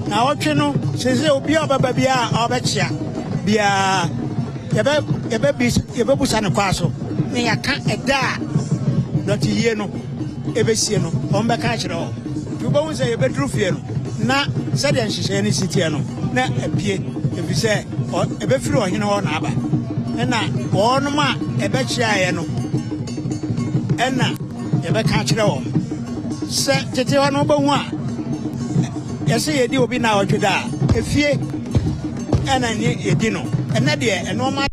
naawɔtwe no sese obi a ɔbɛba biara a ɔbɛkyea biara Yɛbɛ, yɛbɛbis, yɛbɛbusa no kwaa so, na yɛaka ɛda a dɔteyie no ɛbɛsie no, wɔn bɛka akyerɛ wɔn. Nti wobɛhu sɛ yɛbɛduru fie no, na sɛdeɛ nhyehyɛeɛ no si teɛ no, na apue, ɛfiri sɛ ɔ, ɛbɛfiri ɔhene hɔ na aba. Ɛna wɔnom a ɛbɛkyeaeɛ no, ɛna yɛbɛka akyerɛ wɔn. Sɛ tete hɔ no wobɛhu a, yɛsɛ yɛdi obi nnawɔtwe da a, efie ɛna ne yɛdi no. Ɛnɛ deɛ ɛnoɔma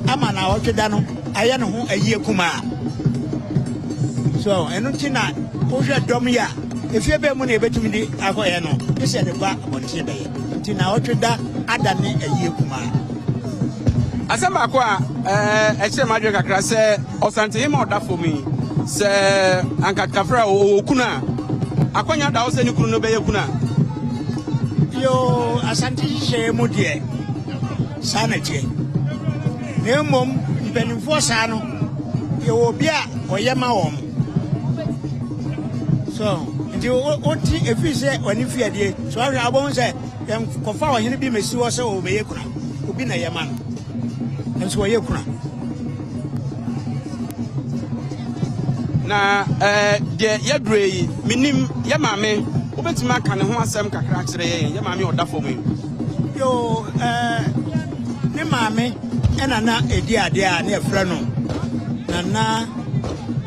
ama nnawɔtwe da no ayɛ ne ho ayie kumaa. So ɛno nti na wohwɛ dɔm yi a, efie bɛn mu na yɛbɛtumi de akɔyɛ no, gye sɛ yɛde ba abɔnten bɛyɛ. Nti nnawɔtwe da ada ne ayie kumaa. Asɛm baako a ɛkyerɛ m'adwene kakra sɛ Ɔsantehene a ɔda fam yi, sɛ anka Kafra ɔwɔ kunu a, akwanya da hɔ sɛ ne kunu no bɛyɛ kunu a? Yoo, Asante nhyehyɛeɛ mu deɛ, saa na ɛteɛ. Na mmom mpanimfoɔ saa no, yɛwɔ obi a ɔyɛ ma wɔn. So, nti wote ɛfiri sɛ ɔne fi adie, so ahwɛ a wobɛhu sɛ yɛnkɔfa ɔhene bi mɛsi hɔ sɛ ɔbɛyɛ kuna. Obi na ɛyɛ ma no. Nso ɔyɛ kuna. Na eh, deɛ yɛdurɛ yi, menim yɛ maame, wobɛtumi aka ne ho asɛm kakra akyerɛ yɛn, yɛ maame ɔda fam yi? Yo, eh, ne maame ɛna na ɛdi adeɛ a ne yɛfrɛ no Nana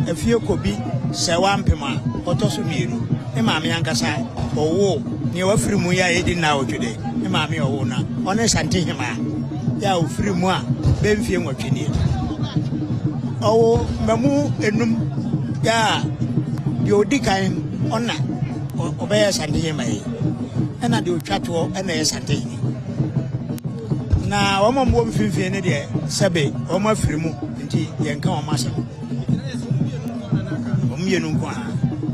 Afie Kobi Sɛwa Mpem a ɔtɔ so mmienu. Ne maame ankasa ɔwoo nea wafiri mu yi a yɛdi nnaawɔtwe de, ne maame ɔwoo na ɔne Santehemaa yɛ a ɔfiri mu a bɛyɛ mfie nwɔtwe nie. Ɔwoo mmamu enum yɛ a deɛ ɔdi kan ɔna ɔbɛyɛ Santehemaa yi, ɛna deɛ ɔtwa toɔ ɛna ɛyɛ Santehene. Na wɔn a wɔwɔ mfimfini no deɛ sɛbe wɔn afiri mu nti yɛnka wɔn asɛm. Wɔn mmienu nko ara,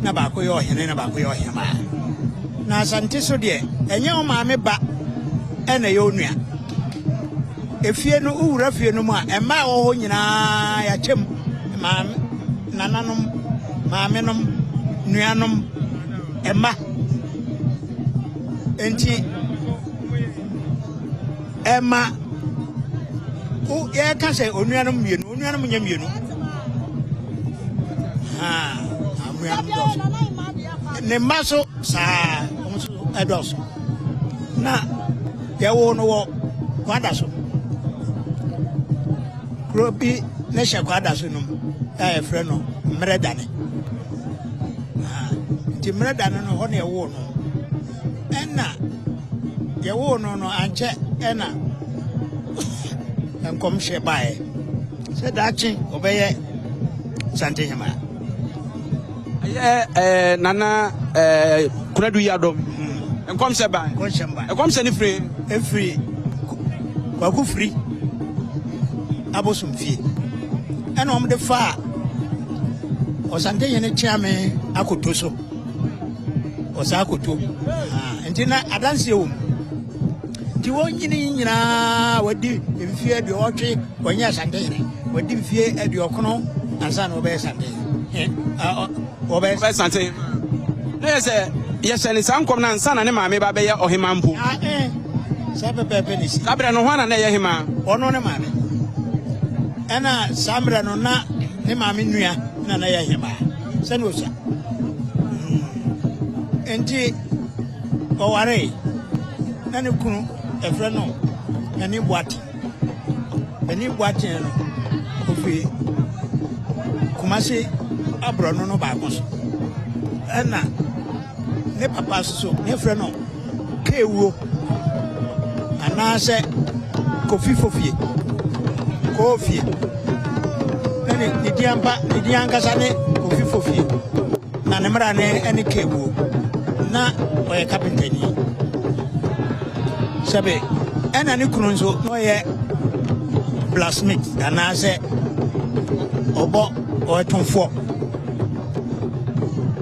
na baako yɛ ɔhene na baako yɛ ɔhemaa. Na Asante so deɛ, ɛnyɛ wo maame ba ɛna ɛyɛ onua. Efie no, wowura fie no mu a, mmaa a wɔwɔ hɔ nyinaa yɛakyɛ mu. Maame, nananom, maamenom, nuanom, mma. Enti ɛma yɛka sɛ onuanom mmienu, onuanom nyɛ mmienu. Onuanom dɔɔso. Ne mma so saa, wɔn nso ɛdɔɔso. Na yɛwoo no wɔ kwada so. Kuro bi ne hyɛ kwada so no mu a yɛfrɛ no Mmerɛ Dane. Nti Mmerɛ Dane no hɔ na yɛwoo no. Ɛna yɛwoo no no ankyɛ ɛna nkɔmhyɛ baeɛ sɛ daakye ɔbɛyɛ Santehema. Ɛyɛ ɛɛ nana ɛɛ Kunadu Yiadom. Hmm. Nkɔmhyɛ baeɛ. Nkɔmhyɛ baeɛ. Nkɔmhyɛ no firi. Efiri Kwaku Firi abosom fie ɛna wɔn de faa. Ɔsantehene Kyeame akoto so. Ɔsaa akoto. Ah, nti na adanseɛ wɔ mu. Nti wɔn nyini nyinaa wɔdi mfie 80, wɔnyɛ Asantehene. Wɔdi mfie 90 ansa na wɔbɛyɛ Santehene. Wɔbɛyɛ Santehene. Na yɛ sɛ yɛhyɛ ne saa nkɔm no ansa na ne maame ba bɛyɛ ɔhema mpo. Ah, eh. Saa pɛpɛɛpɛ ne si. Saa berɛ no, hwan na na ɛyɛ hema? Ɔno ne maame. Ɛna saa mmerɛ no na ne maame nua na na yɛ hemaa sɛne ɔsua. Nti ɔwaree na ne kunu ɛfrɛ no Panin Boateng. Panin Boateng no ɔfiri Kumasi aborɔno no baako so. Ɛna ne papa nso so ne frɛ no Kewuo anaasɛ Kofi Fofie, Koofie. Na ne ne din ampa ne din ankasa ne Kofi Fofie, na ne mmara ne ne Kewuo. Na ɔyɛ kapentani. Sɛbe ɛna ne kunu nso na ɔyɛ blacksmith anaasɛ ɔbɔ ɔyɛ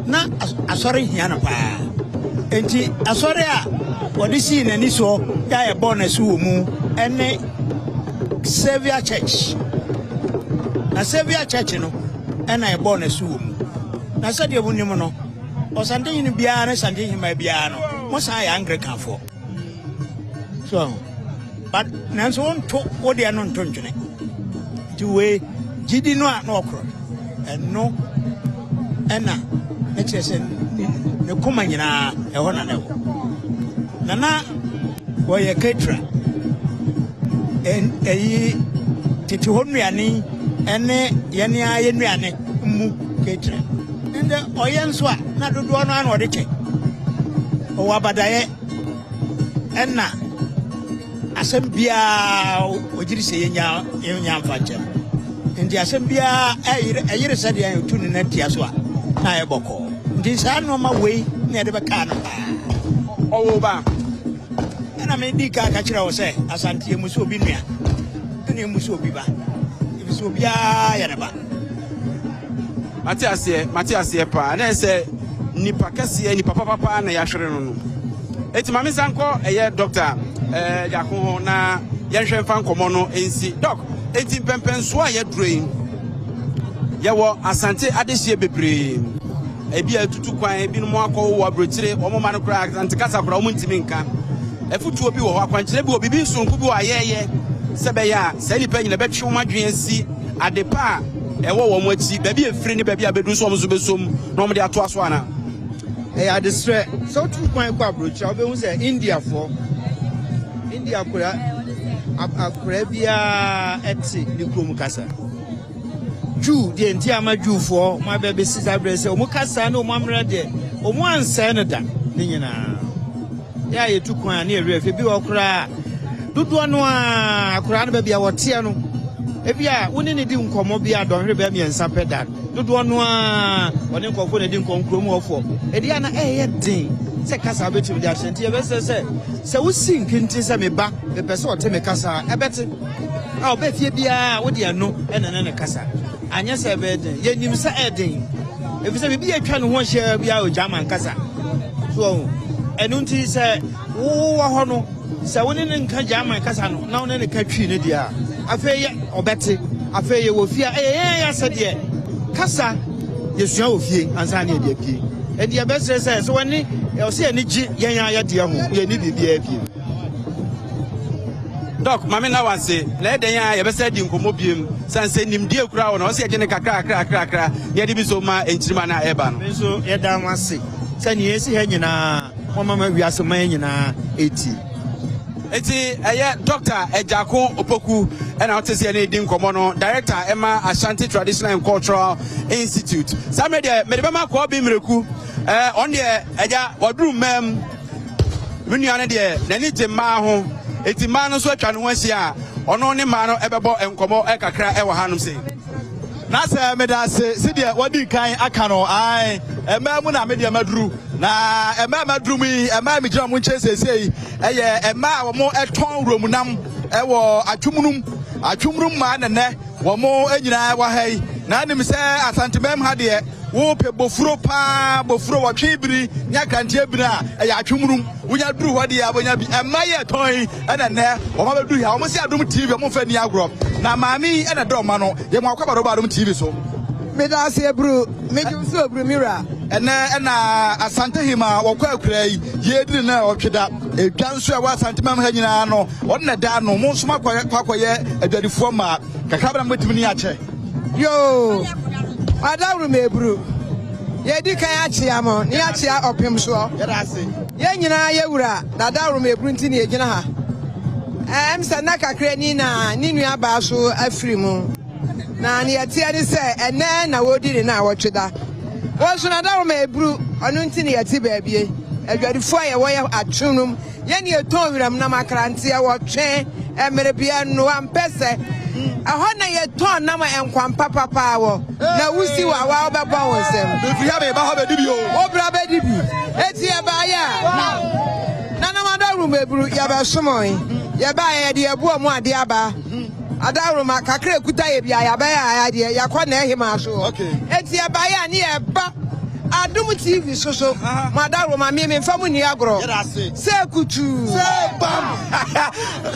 Na asɔre hia no paa. Enti asɔre a wɔde sii n'ani soɔ yɛ a yɛbɔɔ no asu wɔ mu ne Saviour Church. Na Saviour Church no ɛna yɛbɔɔ no asu wɔ mu. Na sɛdeɛ monim no, Ɔsantehene biara ne Santehemmaa biara no, mo san yɛ Anglicanfoɔ. So, but nanso wonto wo deɛ no nto ntwene. Nti wei gyidi no a na ɔkorɔ no, ɛno ɛna ne kyerɛ sɛ ne koma nyinaa ɛhɔ na na ɛwɔ. Na na wɔyɛ ketra ɛyi tete hɔ nnuane ɛne yɛne ara yɛ nnuane mu ketra. Ndɛ ɔyɛ nso a na dodoɔ no ara na ɔde kyɛ. Ɔwɔ abadaeɛ ɛna asɛm biara ɔgyiri sɛ yɛnya yɛnya mfa nkyɛn nti asɛm biara ɛyere ɛyere sɛdeɛ ɛtu ne nan tia so a na ayɛ bɔkɔɔ nti saa nneɛma wei na yɛde bɛkaa no paa. Ɔwɔ ba. Ɛna medi ka ka kyerɛ wo sɛ Asante emu sɛ obi nua ɛna emu sɛ obi ba ebi sɛ obiara yɛ ne ba. Mate aseɛ, mate aseɛ paa. Na ɛsɛ nipa kɛseɛ, nipa papapaa na yɛahwere no no. Eti ma me nsa nkɔ ɛyɛ dɔkta ɛɛ Gyako ho na yɛnhwɛ mfa nkɔmmɔ no nsi. Dɔk, eti mpɛmpɛnsoɔ a yɛaduro yi, yɛwɔ Asante adehyeɛ bebree. Ebi a atutu kwan, ebinom akɔ wɔ aburokyire, wɔn mma no koraa Asante kasa koraa wɔn ntumi nka. Afutuo bi wɔ hɔ, akwankyerɛ bi wɔ biribi nsonko bi wɔ ayɛɛyɛ sɛ bɛyɛ a saa nnipa nyina bɛtwe wɔn adwene asi ade pa a ɛwɔ wɔn akyi, baabi a ɛfiri ne baabi a bɛduru so wɔn nso bɛsom na wɔn de atoa so anaa? Ɛyɛ adesrɛ. Sɛ wotu kwan kɔ aburokyire a, wobɛhu sɛ Indiafoɔ, India akora, akora biara ɛte ne kurom kasa. Jew deɛ nti ama Jewfoɔ wɔn abɛ bɛsi saa berɛ sɛ wɔn kasa ne wɔn ammerɛ deɛ wɔn ansɛe no da ne nyinaa. Yɛ a yɛtu kwan a ne yɛwerɛ fi bi wɔ koraa dodoɔ no a akwaraa no baabi a wɔteɛ no ebi a wo ne ne di nkɔmmɔ bi a dɔnhwere bɛyɛ 3 pɛ da dodoɔ no a wɔne nkɔfoɔ na di nkɔmmɔ kurom hɔfoɔ ɛdi a na ɛyɛ den sɛ kasa wobɛtumi de ahyɛ nti yɛbɛsɛ sɛ sɛ wosi nkintin sɛ me ba mepɛ sɛ ɔte me kasa a ɛbɛte a ɔbɛ fie biara wode ɛno ɛna ne ne kasa anyɛ sɛ ɛbɛyɛ den yɛnim sɛ ɛden ɛfiri sɛ biribi atwa ne ho ahyia biara wɔ German kasa so ɔho ɛno nti sɛ wowɔ hɔ no sɛ wo ne ne nka German kasa no na wo ne ne ka Twi no deɛ a afei yɛ ɔbɛte afei yɛwɔ fie a ɛyɛ yɛn yɛ asɛdeɛ kasa yɛsua wɔ fie ansa ne yɛde apue ɛnti yɛbɛsrɛ sɛ sɛ wɔne ɔsɛ yɛne gye yɛn a yɛdeɛ ho yɛne biribiara pie. Dɔk, ma me nna wo ase. Na ɛyɛ dɛn a yɛbɛsan adi nkɔmmɔ biom? Sane sɛ nimdeɛ kura wo no, ɔsɛ yɛgye no kakra kakra kakra na yɛde bi nso ma nkyirimma no a ɛreba no. Me nso yɛda mo ase sɛ nea esi ha nyinaa moama ma wiase man nyinaa retie. Enti ɛyɛ Dɔkta Agyarko Opoku na wote sɛ yɛne redi nkɔmmɔ no, Director ɛma Ashanti Traditional and Cultural Institute. Saa mmerɛ deɛ mede bɛma Kɔɔbi Mmireku. Ɛɛ ɔno deɛ agya waduru mmaa mu. Me nua no deɛ n'ani gye mmaa ho, enti mmaa no nso atwa ne ho ahyia a ɔno ne mmaa no bɛbɔ nkɔmmɔ kakra wɔ hanom sei. Na sɛ meda ase sedeɛ wadi kan aka no, ae, mmaa mu na me deɛ maduru, na mmaa a maduru mu yi, mmaa a megyina wɔn nkyɛn seesei yɛ mmaa a wɔtɔn wuram nam wɔ Atwumunum, Atwumunum mmaa na nnɛ wɔn nyinaa wɔ ha yi. Na anim sɛ Asantemam ha deɛ, Wopɛ bofuro paa, bofuro wɔtwe biri ne akranteɛ biri a, ɛyɛ atwemurum. Wonya duru hɔ deɛ a, wobɛnya bi. Ɛmma yɛ tɔn yi ɛna nnɛ wɔn abɛduru ha. Wɔn se Adom TV, wɔn mfa nni agorɔ. Na maame yi ɛna ɛdɔ ɔma no. Yɛ mo akwaaba de woba Adom TV so. Meda ase Aburu. Megye wo so Aburu me wura. Ɛnɛ ɛna Asante Hema wɔkɔ akuraa yi yɛredi ne na ɔtwe da. Edwa nso a ɛwɔ Asante mam ha nyinaa no ɔno na ɛda ano. Mo nso moakɔ akɔyɛ adwadifoɔ mmaa. Kakra bɛn na mobɛtumi ne akyɛ? Yoo, ɔdaworo ma eburu. Yɛdi kan akyea mo na yɛakyea ɔpem soɔ. Yɛn nyinaa yɛ wura na daworo ma eburu nti na yɛgyina ha. Ɛm sɛ nna kakra ni na ne nua baa so afiri mu. Na nea ɛteɛ ne sɛ ɛnnɛ na wɔredi ne naawɔtwe da. Wɔn nso na daworo ma eburu, ɔno nti na yɛte baabie. Adwadifoɔ a yɛwɔ yɛ atwenom. Yɛn ne yɛtɔn wiram nam akranteɛ, wɔtwe, mmerebea, nnoa, mpɛsɛ. Ɛhɔ na yɛtɔn nam a nkwampa papa wɔ. Na wusi wɔ awa wobɛbɔ wo nsam. Mefiri ha meba hɔ bɛdi bi o. Wobra bɛdi bi. Eti yɛbaeɛ a, Nana Madaworo Meburu, yɛbɛsomoe. Yɛbaeɛ yɛde yɛboɔ mu adeɛ aba. Adaworoma, kakra ekuta yɛ bia yɛabɛyɛ a adeɛ yɛakɔ na ɛhemaa so hɔ. Eti yɛbaeɛ a ne yɛba Adom TV so so. Mo adaworoma me memfa mo nni agorɔ. Sɛ kutuu. Sɛ bam.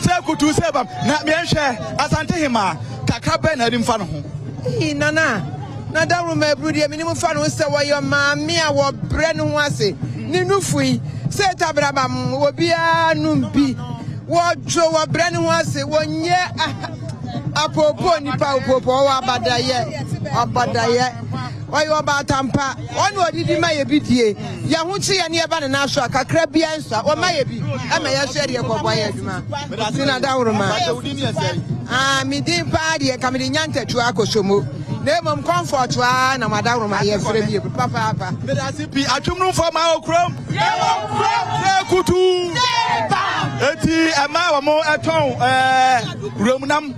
Sɛ kutuu sɛ bam. Na meɛnhwɛ Asante hemaa kakra bɛn na anim fa ne ho. Eii Nana, na dawuroma aburu deɛ menim fa ne ho sɛ wɔyɛ maame a wɔbrɛ ne ho ase, ne nufu yi sɛ tabrabam obiara nom bi, wɔdwo wɔbrɛ ne ho ase, wɔnyɛ apoopoo nipa opoopoo, ɔwɔ abadayɛ, abadayɛ, ɔyɛ ɔbaatampa. Ɔna ɔdidi ma yɛ bi die. Yɛ ho kye yɛ ne yɛ ba ne nan so a, kakra biara nsua. Ɔma yɛ bi ma yɛ nso yɛ de yɛ kɔ boa yɛ adwuma. Ti na dawuroma. Ah, me din paa deɛ nka mede nya ntatuo akɔsɔ mu. Na mmom comfort aa na mo adawuroma yɛ frɛ mi papaapa. Medase pii atwomnumfoɔ ma wɔ kurom. Yɛwɔ kurom. Sɛ kutu. Eti ɛma wɔn ɛtɔn ɛɛ wuram nam.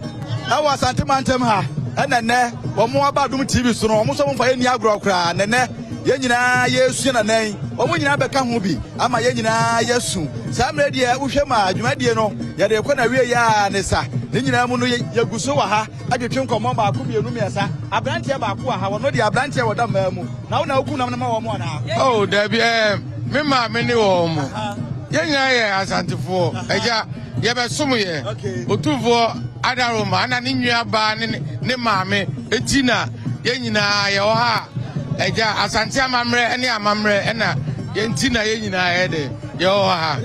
Ɛwɔ Asante mantam ha ɛna nnɛ wɔn aba Adom TV so no, wɔn nso wɔn mfa yɛn nni agorɔ koraa. Na nnɛ yɛn nyinaa yɛresua na nan wɔn nyinaa bɛka ho bi ama yɛn nyinaa yɛasu. Saa mmerɛ deɛ wohwɛ mu a dwumadie no yɛde rekɔ na wie yɛ a ne sa. Ne nyinaa mu no yɛgu so wɔ ha adwetwe nkɔmmɔ baako mmienu mmiɛnsa. Aberanteɛ baako wɔ ha, wɔno deɛ aberanteɛ wɔda mmaa mu. Na wo na wokum nam no ma wɔn anaa? Oh, dabi, eh, me maame ne wɔn mo. Yɛn nyinaa yɛ Asantefoɔ. Agya, Yɛbɛsom yɛ Otumfoɔ Adaroma ana ne nua baa ne ne maame eti na yɛn nyinaa yɛwɔ ha a agya Asante amammerɛ ne amammerɛ ɛna yɛn ti na yɛn nyinaa yɛ de yɛwɔ ha.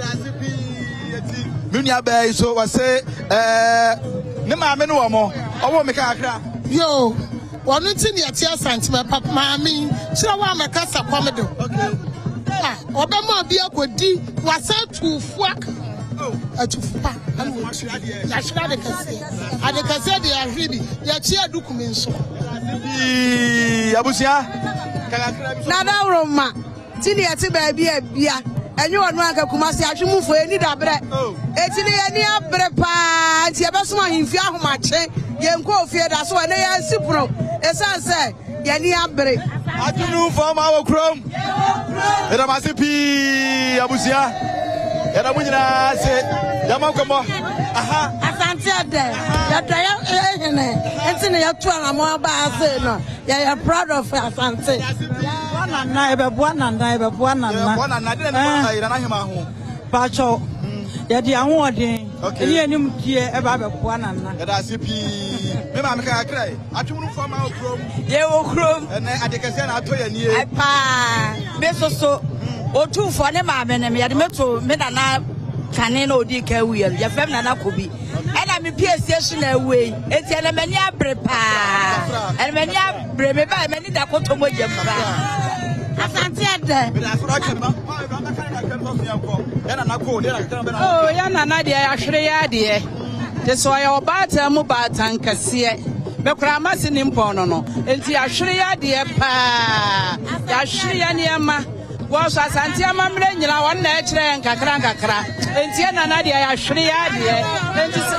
Me nua baa yi so wɔse ɛɛ ne maame ne wɔn ɔwɔ me kakra. Yoo wɔn ti ne ɛte Asante mɛ papa maame yi kyerɛ wɔn a mɛkasa kɔm de. Ah, ɔbɛma obi akɔdi wasan tu fo aka ho atufo pa ɛna wɔtu yɛahwere ade kɛseɛ ade kɛseɛ deɛ yɛahwere bi yɛkye adukumi nso. Pii abusua. Nana Woroma ti ne yɛte baabi a bia ɛnyɛ ɔno anka Kumasi ahwemufo yɛni dabrɛ eti ne yɛni abere paa nti yɛbɛsom ahemfie ahomakye yɛnkɔ ofie da so ɛnɛ yɛnsi pono ɛsiane sɛ Yɛn ani abere. Adwumnumfoɔ ma wɔ kurom. Yɛda mo ase pii abusua. Yɛda mo nyinaa ase. Yɛma nkɔmmɔ. Aha. Asante ɛdɛ. Yɛdɔ yɛ hene. Nti na yɛtu anamɔ aba ase no. Yɛyɛ proud of Asante. Yɛbɛboa nana, yɛbɛboa nana, yɛbɛboa nana. Yɛbɛboa nana. Deɛ na ɛyɛ nana hema ho. Pakyɛw, yɛde ahoɔden ne animdeɛ ɛba abɛboa nana. Yɛda ase pii. Me maame kakra yi. Atwomrofo ama wɔ kurom. Yɛwɔ kurom. Ɛnɛ ade kɛseɛ na atɔ yɛn nie. Paa. Me soso. Otumfoɔ ne maame no yɛde me to me nana kane na odi kan wuiɛ no yɛfrɛ me nana Kobi. Ɛna me piesie so na awue yi. Enti ɛnɛ m'ani abere paa. Ɛnɛ m'ani abere me ba m'ani da kɔtɔ mogya mu paa. Asante ɛdɛ. Oh, yɛn nana deɛ yɛahwere yɛ adeɛ. Te sɛ ɔyɛ ɔbaatan mu baatan kɛseɛ. Me koraa m'ase nimpɔn no no. Enti yɛahwere yɛ adeɛ paa. Yɛahwere yɛ nneɛma. Wɔ so Asante amammerɛ nyinaa wɔn na ɛkyerɛ yɛn nkakra nkakra. Enti yɛ nana deɛ yɛahwere yɛ adeɛ. Enti sɛ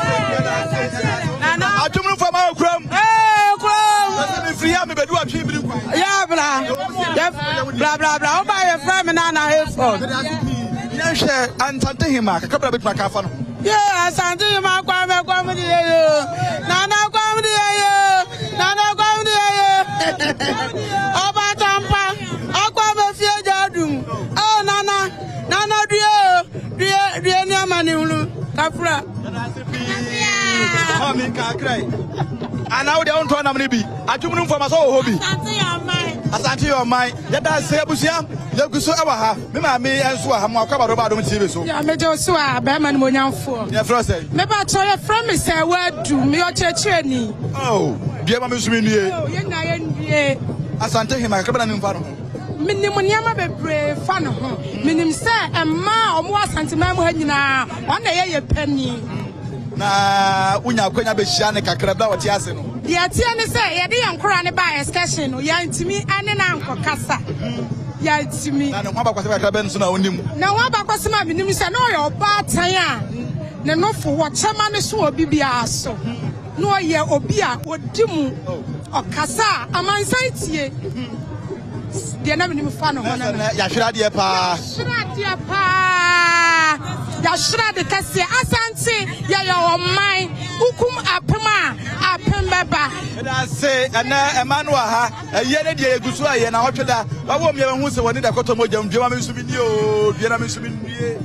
nana. Adwom no fam ayɛ kurom. Ee kurom. Ɛsɛ mi firi ha mi bɛdu atwi biri kwan. Yɛ bra. Yɛ bra bra bra. Wo ba yɛ fira mi nana Hayford. Yɛnhwɛ Asante Hema kakra bra bɛtumi aka afa no. Ye Asante Hema Kwame Kwame de ye yo. Nana Kwame de ye yo. Nana Kwame de ye yo. Ọba Tampa. Kafra. Maame kakra yi. Ana wo deɛ wontɔ nam no bi. Adwom no mfama sɛ wɔ hɔ bi. Asante yɛ ɔman. Asante yɛ ɔman. Yɛda ase abusua. Yɛgu so wɔ ha. Me maame nso wɔ ha. Mo akɔ abadɔ ba Adom TV so. Ya megye wo so a bɛrima no monyamfoɔ. Yɛfrɛ sɛ. Meba kyerɛ yɛfrɛ me sɛ wadu meyɛ ɔkyerɛkyerɛni. Oh, dua ma me nso me nnue. Oh, yɛn nyinaa yɛnnue. Asante hema kakra bɛna ne mfa no ho. Menim nneɛma bebree fa ne ho. Menim sɛ mmaa a wɔwɔ Asanteman mu ha nyinaa, ɔno na ɛyɛ yɛn panin. Na wonya akwanya bɛhyia ne kakra berɛ a ɔte ase no? Deɛ ɛteɛ ne sɛ, yɛde yɛn nkoraa no baa excursion no, yɛantumi ne no ankɔkasa. Yɛantumi. Na ne ho abakɔsɛm kakra bɛn nso na wonim? Ne ho abakɔsɛm a menim sɛ, na ɔyɛ ɔbaatan a ne nofo wɔ kyɛma no so wɔ biribiara so. Na ɔyɛ obi a ɔdi mu, ɔkasa a amansan tie. Deɛ na menim fa ne ho no no. Yɛahwere adeɛ paa. Yɛahwere adeɛ paa. Yɛahwere ade kɛseɛ. Asante yɛyɛ ɔman. Wokum apem a, apem bɛba. Meda ase ɛnɛ ɛma no wɔ ha. Ɛyɛ ne deɛ yɛgu so ayɛ na ɔtwe da. Wawo mmea bɛhu sɛ wɔne da kɔtɔ mogya mu. Dua ma me nso menni o. Dua na me nso mennie.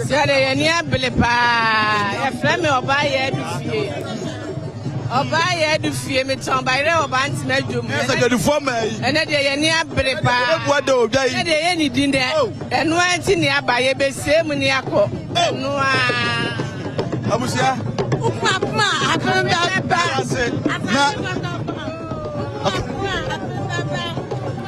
Sɛdeɛ yɛn ani abere paa. Yɛfrɛ me ɔbaa yɛ adu fie. Ɔbaa yɛ adu fie metɔn bayerɛ wɔ Bantama dwom. Ɛsɛ dwadifoɔ mmaa yi. Ɛnɛ deɛ yɛn ani abere paa. Ɛbua da odwa yi. Ɛnɛ deɛ yɛn ni din dɛ. Oh. Ɛno ara nti ne aba yɛbɛsie mu ne akɔ. Ɛno ara. Abusua. Wopapma apem bɛba. Na.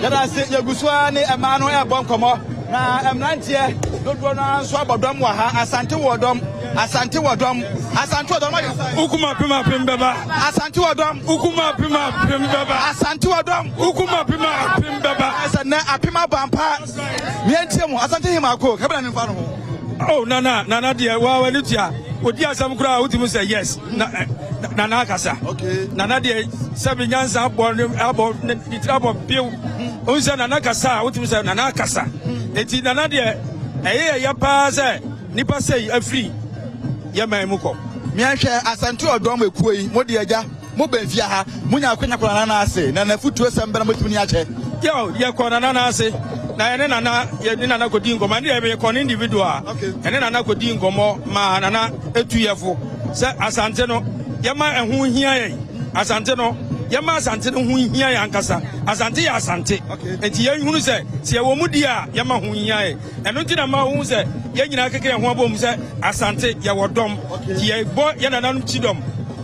Yɛda ase, yɛgu so ara ne mmaa no ɛrebɔ nkɔmmɔ na mmeranteɛ dodoɔ no ara nso abɔ dɔm wɔ ha. Asante wɔ dɔm, Asante wɔ dɔm, Asante wɔ dɔm. Ukum apem apem bɛba. Asante wɔ dɔm. Ukum apem apem bɛba. Asante wɔ dɔm. Ukum apem apem bɛba. Ɛsɛ nɛ apem abɔ ampa. Miɛntie mu, Asante Hemako, kabena ne mfa no ho. Oh, nana, nana deɛ, wa w'ani tua. Odi asɛm koraa wotumi sɛ yes. Na, eh, nana akasa. Okay. Nana deɛ sɛbi nyansa abɔ ne abɔ ne ne tiri abɔ pew. Ohun sɛ nana kasa a wotumi sɛ nana akasa. Eti nana deɛ ɛyɛ yɛ ya paa sɛ nipa sɛyi afiri yɛ man mu kɔ. Miɛnhwɛ Asante Ɔdɔm ekuo yi, mo deɛ agya. Mo bɛn fie ha, mo nya akwanya kɔ nana nan ase, na n'afutuo sɛm bɛn na mobɛtumi ne akyɛ? Yaw, yɛ kɔ nana nan ase, na yɛne nana, yɛ ne nana kɔdi nkɔmmɔ, ɛne deɛ yɛ kɔ no individual, yɛne nana kɔdi nkɔmmɔ maa nana etu yɛ fo sɛ Asante no, yɛma ɛho hia yɛn, Asante no, yɛma Asante no ho hia yɛn ankasa, Asante yɛ Asante, enti yɛnhunu sɛ, sɛ yɛwɔ mu di a, yɛma ho hia yɛn. Ɛno nti na ma wohu sɛ yɛn nyinaa keka yɛn ho abom sɛ Asante yɛwɔ dɔm. Nti yɛbɔ yɛn nananom kyidɔm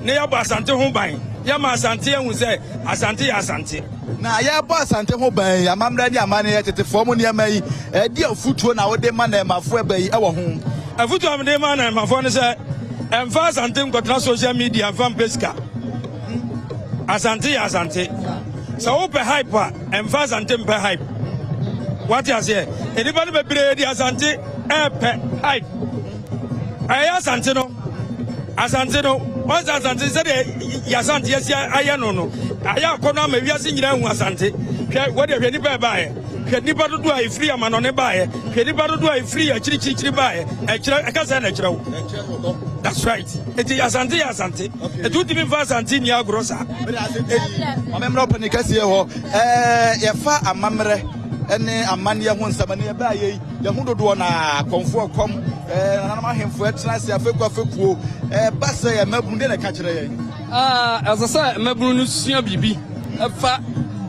na yɛabɔ Asante ho ban. Yɛama Asante ahu sɛ Asante yɛ Asante. Na yɛrebɔ Asante ho ban yi, amammerɛ ne amanneɛ, tetefoɔ mu nneɛma yi, ɛdeɛn afotuo na wode ma nnɛɛmafoɔ ɛbɛ yi wɔ ho? Afotuo a mede ma nnɛɛmafoɔ ne sɛ, ɛmfa Asante nkɔtena social media mfa mpɛ sika. Asante yɛ Asante. Sɛ wopɛ hype a, ɛmfa Asante mpɛ hype. Wate aseɛ? Nnipa no bebree de Asante ɛɛpɛ hype. Ɛyɛ Asante no. Asante no, wɔn sɛ Asante sɛdeɛ yɛ Asante yɛsi ayɛ no no, ayɛ akɔnɔ ama wiase nyinaa hu Asante. Hwɛ, wɔde hwɛ nnipa ɛbaeɛ. Hwɛ nnipa dodoɔ a ɛfiri amanɔne baeɛ. Hwɛ nnipa dodoɔ a ɛfiri akyirikyirikyiri baeɛ. Ɛkyerɛ, ɛka sɛ na ɛkyerɛ wo. That's right. Eti Asante yɛ Asante. Eti wotumi nfa Asante nni agorɔ saa. Maame mmerɛ ɔpɛni kɛseɛ hɔ. Ɛɛ yɛfa amammerɛ ne amanneɛ ho nsɛm ne ɛbɛ ayɛ yi yɛho dodoɔ na akɔmfoɔ kɔm ɛɛ nananom ahemfo ɛtena ase afekuo afekuo ɛba sɛ yɛ mmabunu deɛ na ɛka kyerɛ yɛn. Ɛsɛ sɛ mmabunu no sua biribi ɛfa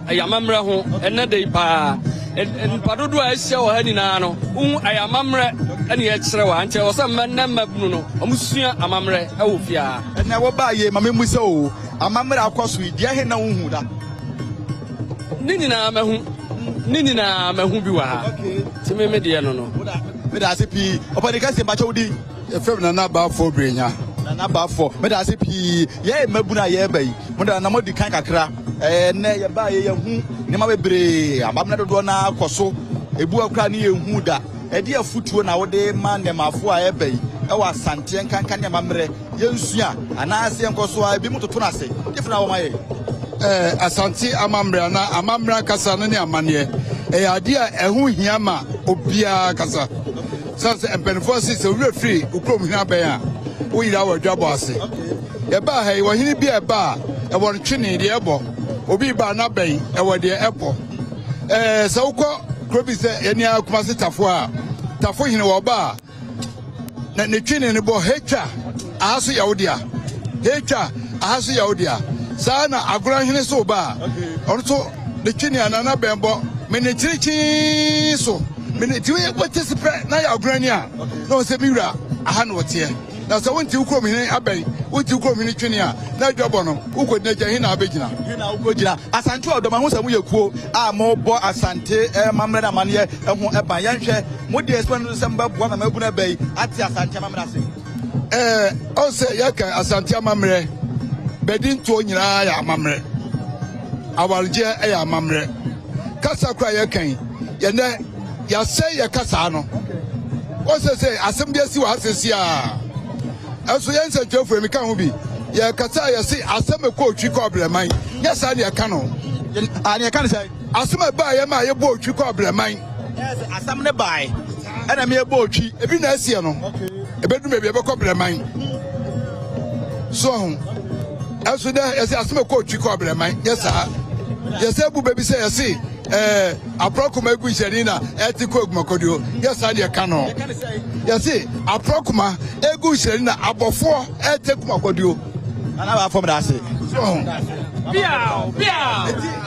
ɛyɛ amammerɛ ho ɛnɛ da yi paa. Nnipa dodoɔ a ahyia wɔ ha nyinaa no, wohu ɛyɛ amammerɛ ɛne ɛkyerɛ wɔ ha. Nti ɛwɔ sɛ nnɛ mmabunu no, wɔsua amammerɛ ɛwɔ fie ha. Ɛnɛ wobaa yei ma memmisa o, amammerɛ akɔ so yi, deɛ he na wohu da? Ne nyinaa mahu, ne nyinaa mahu bi wɔ ha. Nti me me deɛ no no. Meda ase pii. Ɔpɛni kɛseɛ, mpakyɛ wo din? Yɛfrɛ me Nana Baafoɔ Brenya. Nana Baafoɔ, meda ase pii. Yɛn mmabunu a yɛreba yi, mo da na moadi kan kakra. Ɛnnɛ yɛbaeɛ yɛahu nneɛma bebree, amammerɛ dodoɔ no ara kɔ so. Ebi wɔ koraa ne yɛnhu da. Ɛdeɛn afotuo na wode ma nnɛmmafoɔ a ɛreba yi wɔ Asanteɛ nkanka ne amammerɛ? Yɛnsua anaasɛ yɛnkɔ so ara? Ebinom toto no ase. Deɛ na wɔma yɛn? Ɛɛ, Asante amammerɛ anaa amammerɛ ankasa no ne amanneɛ, ɛyɛ adeɛ a ɛho hia ma obiara ankasa. Sane sɛ mpanimfoɔ se sɛ wo werɛ firi wo kurom hene abɛn a, woyera wɔ adwabɔ ase. Yɛbaa ha yi, ɔhene bi a ɛba a, ɛwɔ no twene deɛ ɛbɔ. Obi ba a n'abɛn, ɛwɔ deɛ ɛbɔ. Ɛɛ, sɛ wokɔ kuro bi sɛ yɛne ara Kumasi Tafo a, Tafo hene wɔ ɔba a, na ne twene no bɔ hetwa, aha so yɛ wo dea, hetwa, aha so yɛ wo dea. Saa na Agorɔhene so ba a, ɔno nso ne twene anaa n'abɛn bɔ mene kyirikyii so. Mene nti wote se pɛ na yɛ agorɔni a, na wɔn sɛ me wura aha na ɔteɛ. Na sɛ wonte wo kurom hene abɛn, wonte wo kurom hene twene a, na adwabɔ no, wokɔgyina gya, he na wobɛgyina? He na wokɔgyina? Asante ɔdɔ, mahu sɛ moyɛ kuo a mobɔ Asante amammerɛ ne amanneɛ ho ban. Yɛnhwɛ, mo deɛ ɛsɛ no sɛ mobɛboa ma mabunu aba yi ate Asante amammerɛ ase. Ɛɛ, ɔn sɛ yɛka Asante amammerɛ, bɛdi ntoɔ nyinaa yɛ amammerɛ. Awaregyeɛ yɛ amammerɛ. Kasa koraa yɛka yi, yɛnɛ yɛasɛe yɛ kasaa no. Wɔn sɛ sɛ asɛm bi asi wɔ ha sɛsi a, ɛnso yɛn nsɛntwerɛfoɔ mi ka ho bi, yɛkasa a yɛse asɛm ɛkɔ otwi kɔ abrɛman, nyɛ saa ne yɛka no. A ne yɛka no sɛ? Asɛm ɛbaa yɛ ma yɛbɔ otwi kɔ abrɛman. Asɛm ne bae ɛna me yɛbɔ otwi. Ebi na asiɛ no, ɛbɛdu baabi ɛbɛkɔ brɛman. So ho. Ɛnso dɛ yɛse asɛm ɛkɔ otwi kɔ abrɛman, nyɛ saa. Yɛsɛ bu baabi sɛ yɛse ɛɛ aprɔkoma egu nhyɛni na ɛte kɔ agumakɔduo, nyɛ saa deɛ ka no. Yɛse aprɔkoma egu nhyɛni na abɔfoɔ ɛte kumakɔduo. Nana b'a fɔ mi da ase. So ho.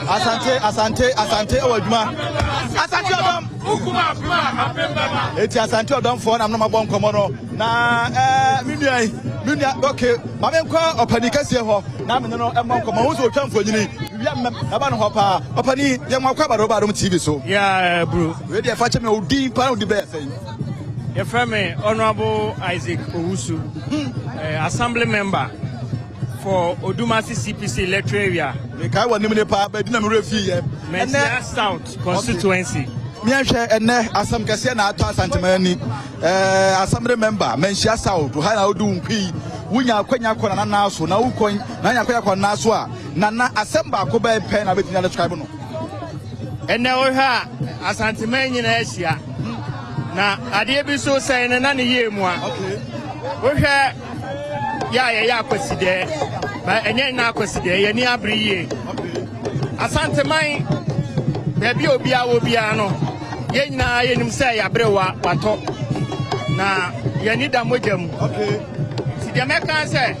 Asante Asante Asante ɛwɔ adwuma. Asante ɔdɔm. Eti Asante ɔdɔmfoɔ na mo bɔ nkɔmɔ no na ɛɛ mi nua yi mi nua ok maame nkɔ ɔpani kɛseɛ hɔ na mi ne no ɛmɔ nkɔmɔ ho sɛ otwa mfonyini wia mmɛm ɛba no hɔ paa ɔpani yɛ mo akɔ abadɔ badom TV so. Yeah, bro. Wei deɛ fa kyɛ mi odin paa na odi bɛyɛ sɛn. Yɛfrɛ me Honourable Isaac Owusu, eh, Assembly Member for Odumasi CPC Electoral Area. Mekae wɔ nim ne paa bɛdi na mmerɛ fii yɛ. Manhyia South Constituency. Miɛnhwɛ ɛnɛ asɛm kɛseɛ na atɔ Asanteman ani. Ɛɛ Assembly Member Manhyia South ha na wodi wo nkwi. Wonya akwanya kɔ nana nan so na wokɔ na nya akwanya kɔ nan so a nana asɛm baako bɛyɛ pɛ na bɛtumi adescribe no. Ɛnɛ wohwɛ a Asanteman nyinaa ahyia na adeɛ bi so sɛn no na ne yie mu a wohwɛ yɛ a yɛyɛ akwasidɛɛ ba ɛnyɛ nna akwasidɛɛ yɛni abere yie Asanteman baabi a obiara wɔ biara no yɛn nyinaa yɛnim sɛ yɛabere wa watɔ na yɛni da mogya mu nti deɛ mɛka sɛ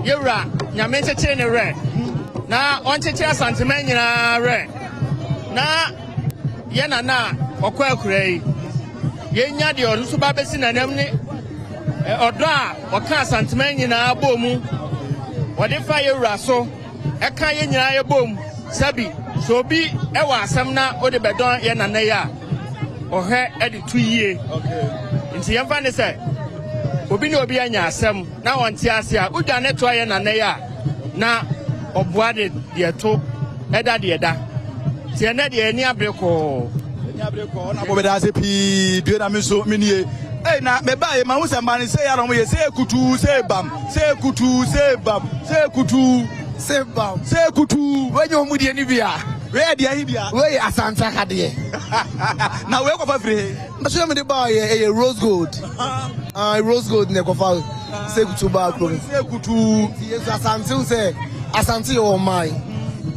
yɛwura Nyame nkyekyere ne werɛ na ɔnkyekyere Asanteman nyinaa werɛ na yɛ nana a ɔkɔ akura yi yɛnya deɛ ɔno nso ba bɛsi n'anam ne ɔdɔ a ɔka Asanteman nyinaa bɔ mu ɔde fa yɛwura so ɛka yɛ nyinaa yɛbɔ mu sɛbi sɛ obi ɛwɔ asɛm na ɔde bɛdɔn yɛ nana yi a ɔhwɛ ɛde to yie nti yɛmfa ne sɛ obi ne obi anya asɛm na ɔnte ase a, wodwane toa yɛn nana yi a, na ɔboa de deɛ to ɛda deɛ da. Nti ɛnɛ deɛ ani abere kɔɔ. Ani abere kɔɔ na bɔbɛda ase pii due na me nso me nie. Ei na me ba ye ma hu sɛ mba ne sɛ ya na ɔmo yɛ sɛ kutu sɛ bam sɛ kutu sɛ bam sɛ kutu sɛ bam sɛ kutu. Wei nyɛ ɔmo deɛ ni bia. Wei yɛ deɛ he bia. Wei yɛ Asante akadeɛ. Na wei kɔfa firi he. Mbɛsɛ mi de ba yɛ ɛyɛ rose gold. Ah, rose gold na ɛkɔfa sekutu baa kurom. Sekutu. Nti yɛn nso Asante sɛ Asante yɛ ɔman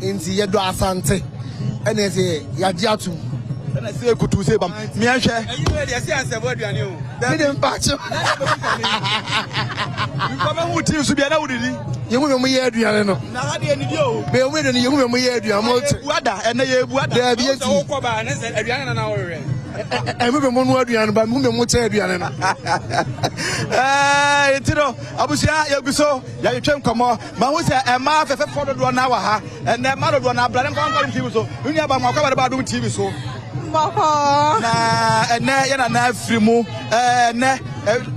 nti yɛdɔ Asante ɛna ɛsɛ yɛagye atum. Ɛna sekutu sɛ bam miɛnhwɛ. Ɛyi wei deɛ ɛsɛ ansɛbɔ aduane o. Mi de mpaakye. Nkɔ bɛ hu ti nso bia na wodidi. Yɛhu bɛ mo yɛ aduane no. Na ha deɛ nidi o. Bɛ ɔmo aduane yɛhu bɛ mo yɛ aduane mo te. Ebu ada ɛnɛ yɛ ebu ada. Dɛbi eti. Sɛ wokɔ ba ne sɛ aduane na na wɔhwehwɛ. Ɛmu bɛ mo no aduane ba mu bɛ mo kyɛ aduane no. Ɛɛ nti no abusua yɛgu so yɛtwetwe nkɔmɔ ma ho sɛ ɛmaa fɛfɛfoɔ dodoɔ na wɔ ha ɛnɛ mmaa dodoɔ na abira ne nkwa nkwa Adom TV so ne nua ba mo akɔ abɛde ba Adom TV so. Bɔkɔɔ. Na ɛnɛ yɛ nana afiri mu ɛnɛ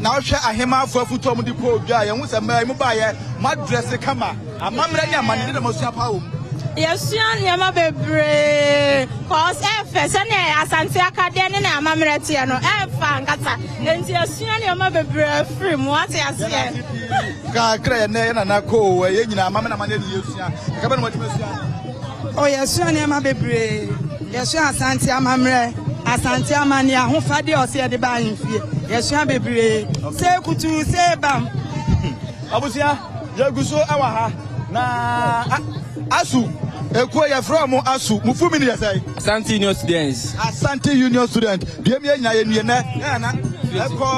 na wohwɛ ahemafo afutu a wɔde kɔ odwa a yɛn ho sɛ mmaa yi mo baayɛ mo adrɛse kama. Amammerɛ ne amanne na moasua paa wɔ mu. Yɛsua nneɛma bebree cause ɛfɛ sɛnea Asante akadeɛ ne ne amammerɛ teɛ no ɛfɛ ankasa nti yɛsua nneɛma bebree afiri mu wate aseɛ. Kakra yɛ nɛ yɛ nana koo ɛyɛ nyinaa amammerɛ na amanneɛ ne yɛsua kakra bɛ na moatumi asua. Oh yɛsua nneɛma bebree yɛsua Asante amammerɛ Asante amanneɛ ahofadeɛ ɔsɛ yɛde ba ahemfie yɛsua bebree sɛ kutu sɛ bam. Abusua. Yɛgu so wɔ ha na ASU ekuo yɛfrɛ ɔmo ASU mo fumi ni yɛ sɛn? Asante Union Students. Asante Union Student deɛ mi yɛ nyinaa yɛ nwie nɛ yɛ nana. Ɛkɔ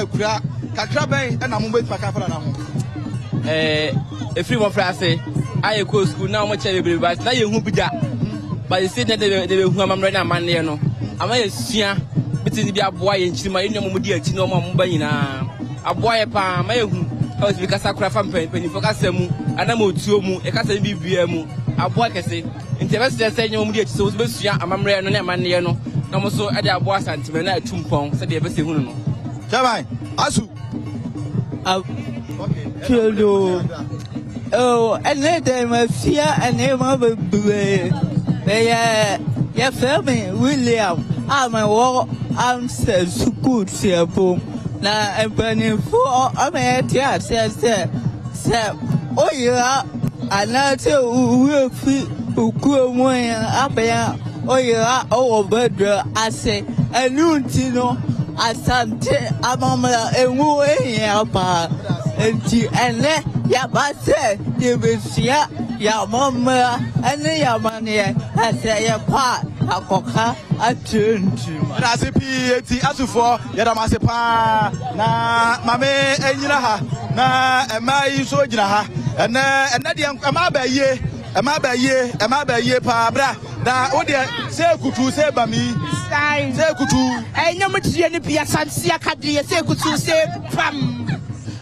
akura kakra bɛn ɛna mo bɛtumi aka afa Nana ho? Ɛfiri mmɔfra ase a yɛkɔɔ sukuu na wɔkyɛ bebree ba na yɛhu bi da ba yɛsi na de bɛhu amammerɛ ne amanneɛ no ama yɛsua bɛtumi bi aboa yɛn nkyirima yɛn nua mu di akyi ne wɔn a wɔba nyinaa aboa yɛ paa ma yɛhu ɛwɔ sɛ kasa kora fa mpanyinfoɔ kasa mu anam otuo mu ɛkasa bi biribiara mu aboa kɛse. Nti ɛbɛsrɛ sɛ nyɛ wɔn di akyi sɛ wɔn bɛsua amammerɛ no ne amanneɛ no na wɔn nso de aboa Asanteman na atu mpɔn sɛdeɛ ɛbɛsɛ hunu no. Chairman, asu. Tuodo. Oh, ɛnɛ dɛ masua nneɛma bebree. Meyɛ yɛfrɛ me William a mewɔ Amstel sukuu suapɔn na mpanimfoɔ ama yɛte aseɛ sɛ Sɛ woyera anaasɛ wo werɛ fi wo kurom abɛn a, woyera wɔ badwa ase. Ɛno nti no, Asante amammerɛ ɛho hia paa. Enti ɛnnɛ yɛaba sɛ yɛbɛsua yɛn amammerɛ ne yɛn amanneɛ na sɛ yɛkɔ a yɛakɔka akyerɛ nkyirimma. Yɛda ase pii enti asufoɔ yɛda mo ase paa na mame ɛnyina ha na ɛmaa yi nso gyina ha ɛnɛ ɛnɛ deɛ ɛmaa bɛ yie ɛmaa bɛ yie ɛmaa bɛ yie paa bra na wo deɛ sɛ kutu sɛ bami sɛ kutu. Ɛnyɛ mo tie no bi asante akadeɛ sɛ kutu sɛ bam.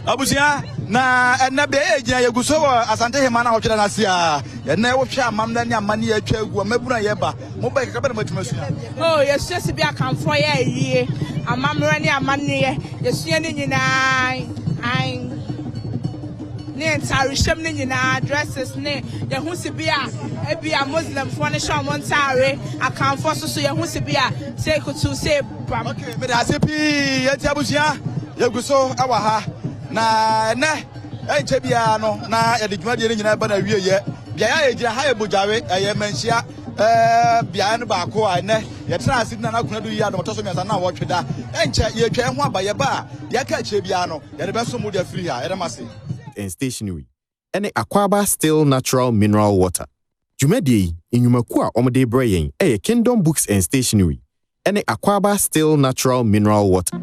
Abusua na ɛnɛ bea yɛ gyina yɛgu so wɔ Asante Hema na ɔtwerɛ no ase a ɛnɛ wohwɛ amammerɛ ne amanneɛ atwa agu ɔmabunu a yɛba Mo bɛyɛ kakra bɛ na moatumi asua. Oh, yɛsua sɛ bi Akanfoɔ yɛ ayie, amammerɛ ne amanneɛ, yɛsua ne nyinaa, ae, ne ntaarehyɛm ne nyinaa, dresses ne, yɛhu sɛ bi a, ebi a Muslimfoɔ no hyɛ wɔn ntaare, Akanfoɔ nso so yɛhu sɛ bi a, sɛ kutu, sɛ bam. Okay, meda ase pii, yɛnti abusua, yɛgu so wɔ ha, na ɛnɛ, ɛnkyɛ biara no, na yɛde dwumadie no nyinaa ba no awieɛ. Beaeɛ a yɛgyina ha yɛ Bogyawe, ɛyɛ Manhyia. Beaeɛ no baako a ɛnɛ yɛtena ase di Nana Konadu yi adom ɔtɔ so mmiɛnsa na wɔtwe da. Ɛnkyɛ yɛtwa ɛho aba, yɛba a, deɛ ɛka akyire biara no, yɛde bɛsom mo de afiri ha. Yɛda mo ase. And Stationery ne Akwaaba Still Natural Mineral Water. Dwumadie yi, nnwumakuo a wɔde rebrɛ yɛn yɛ Kingdom Books and Stationery ne Akwaaba Still Natural Mineral Water.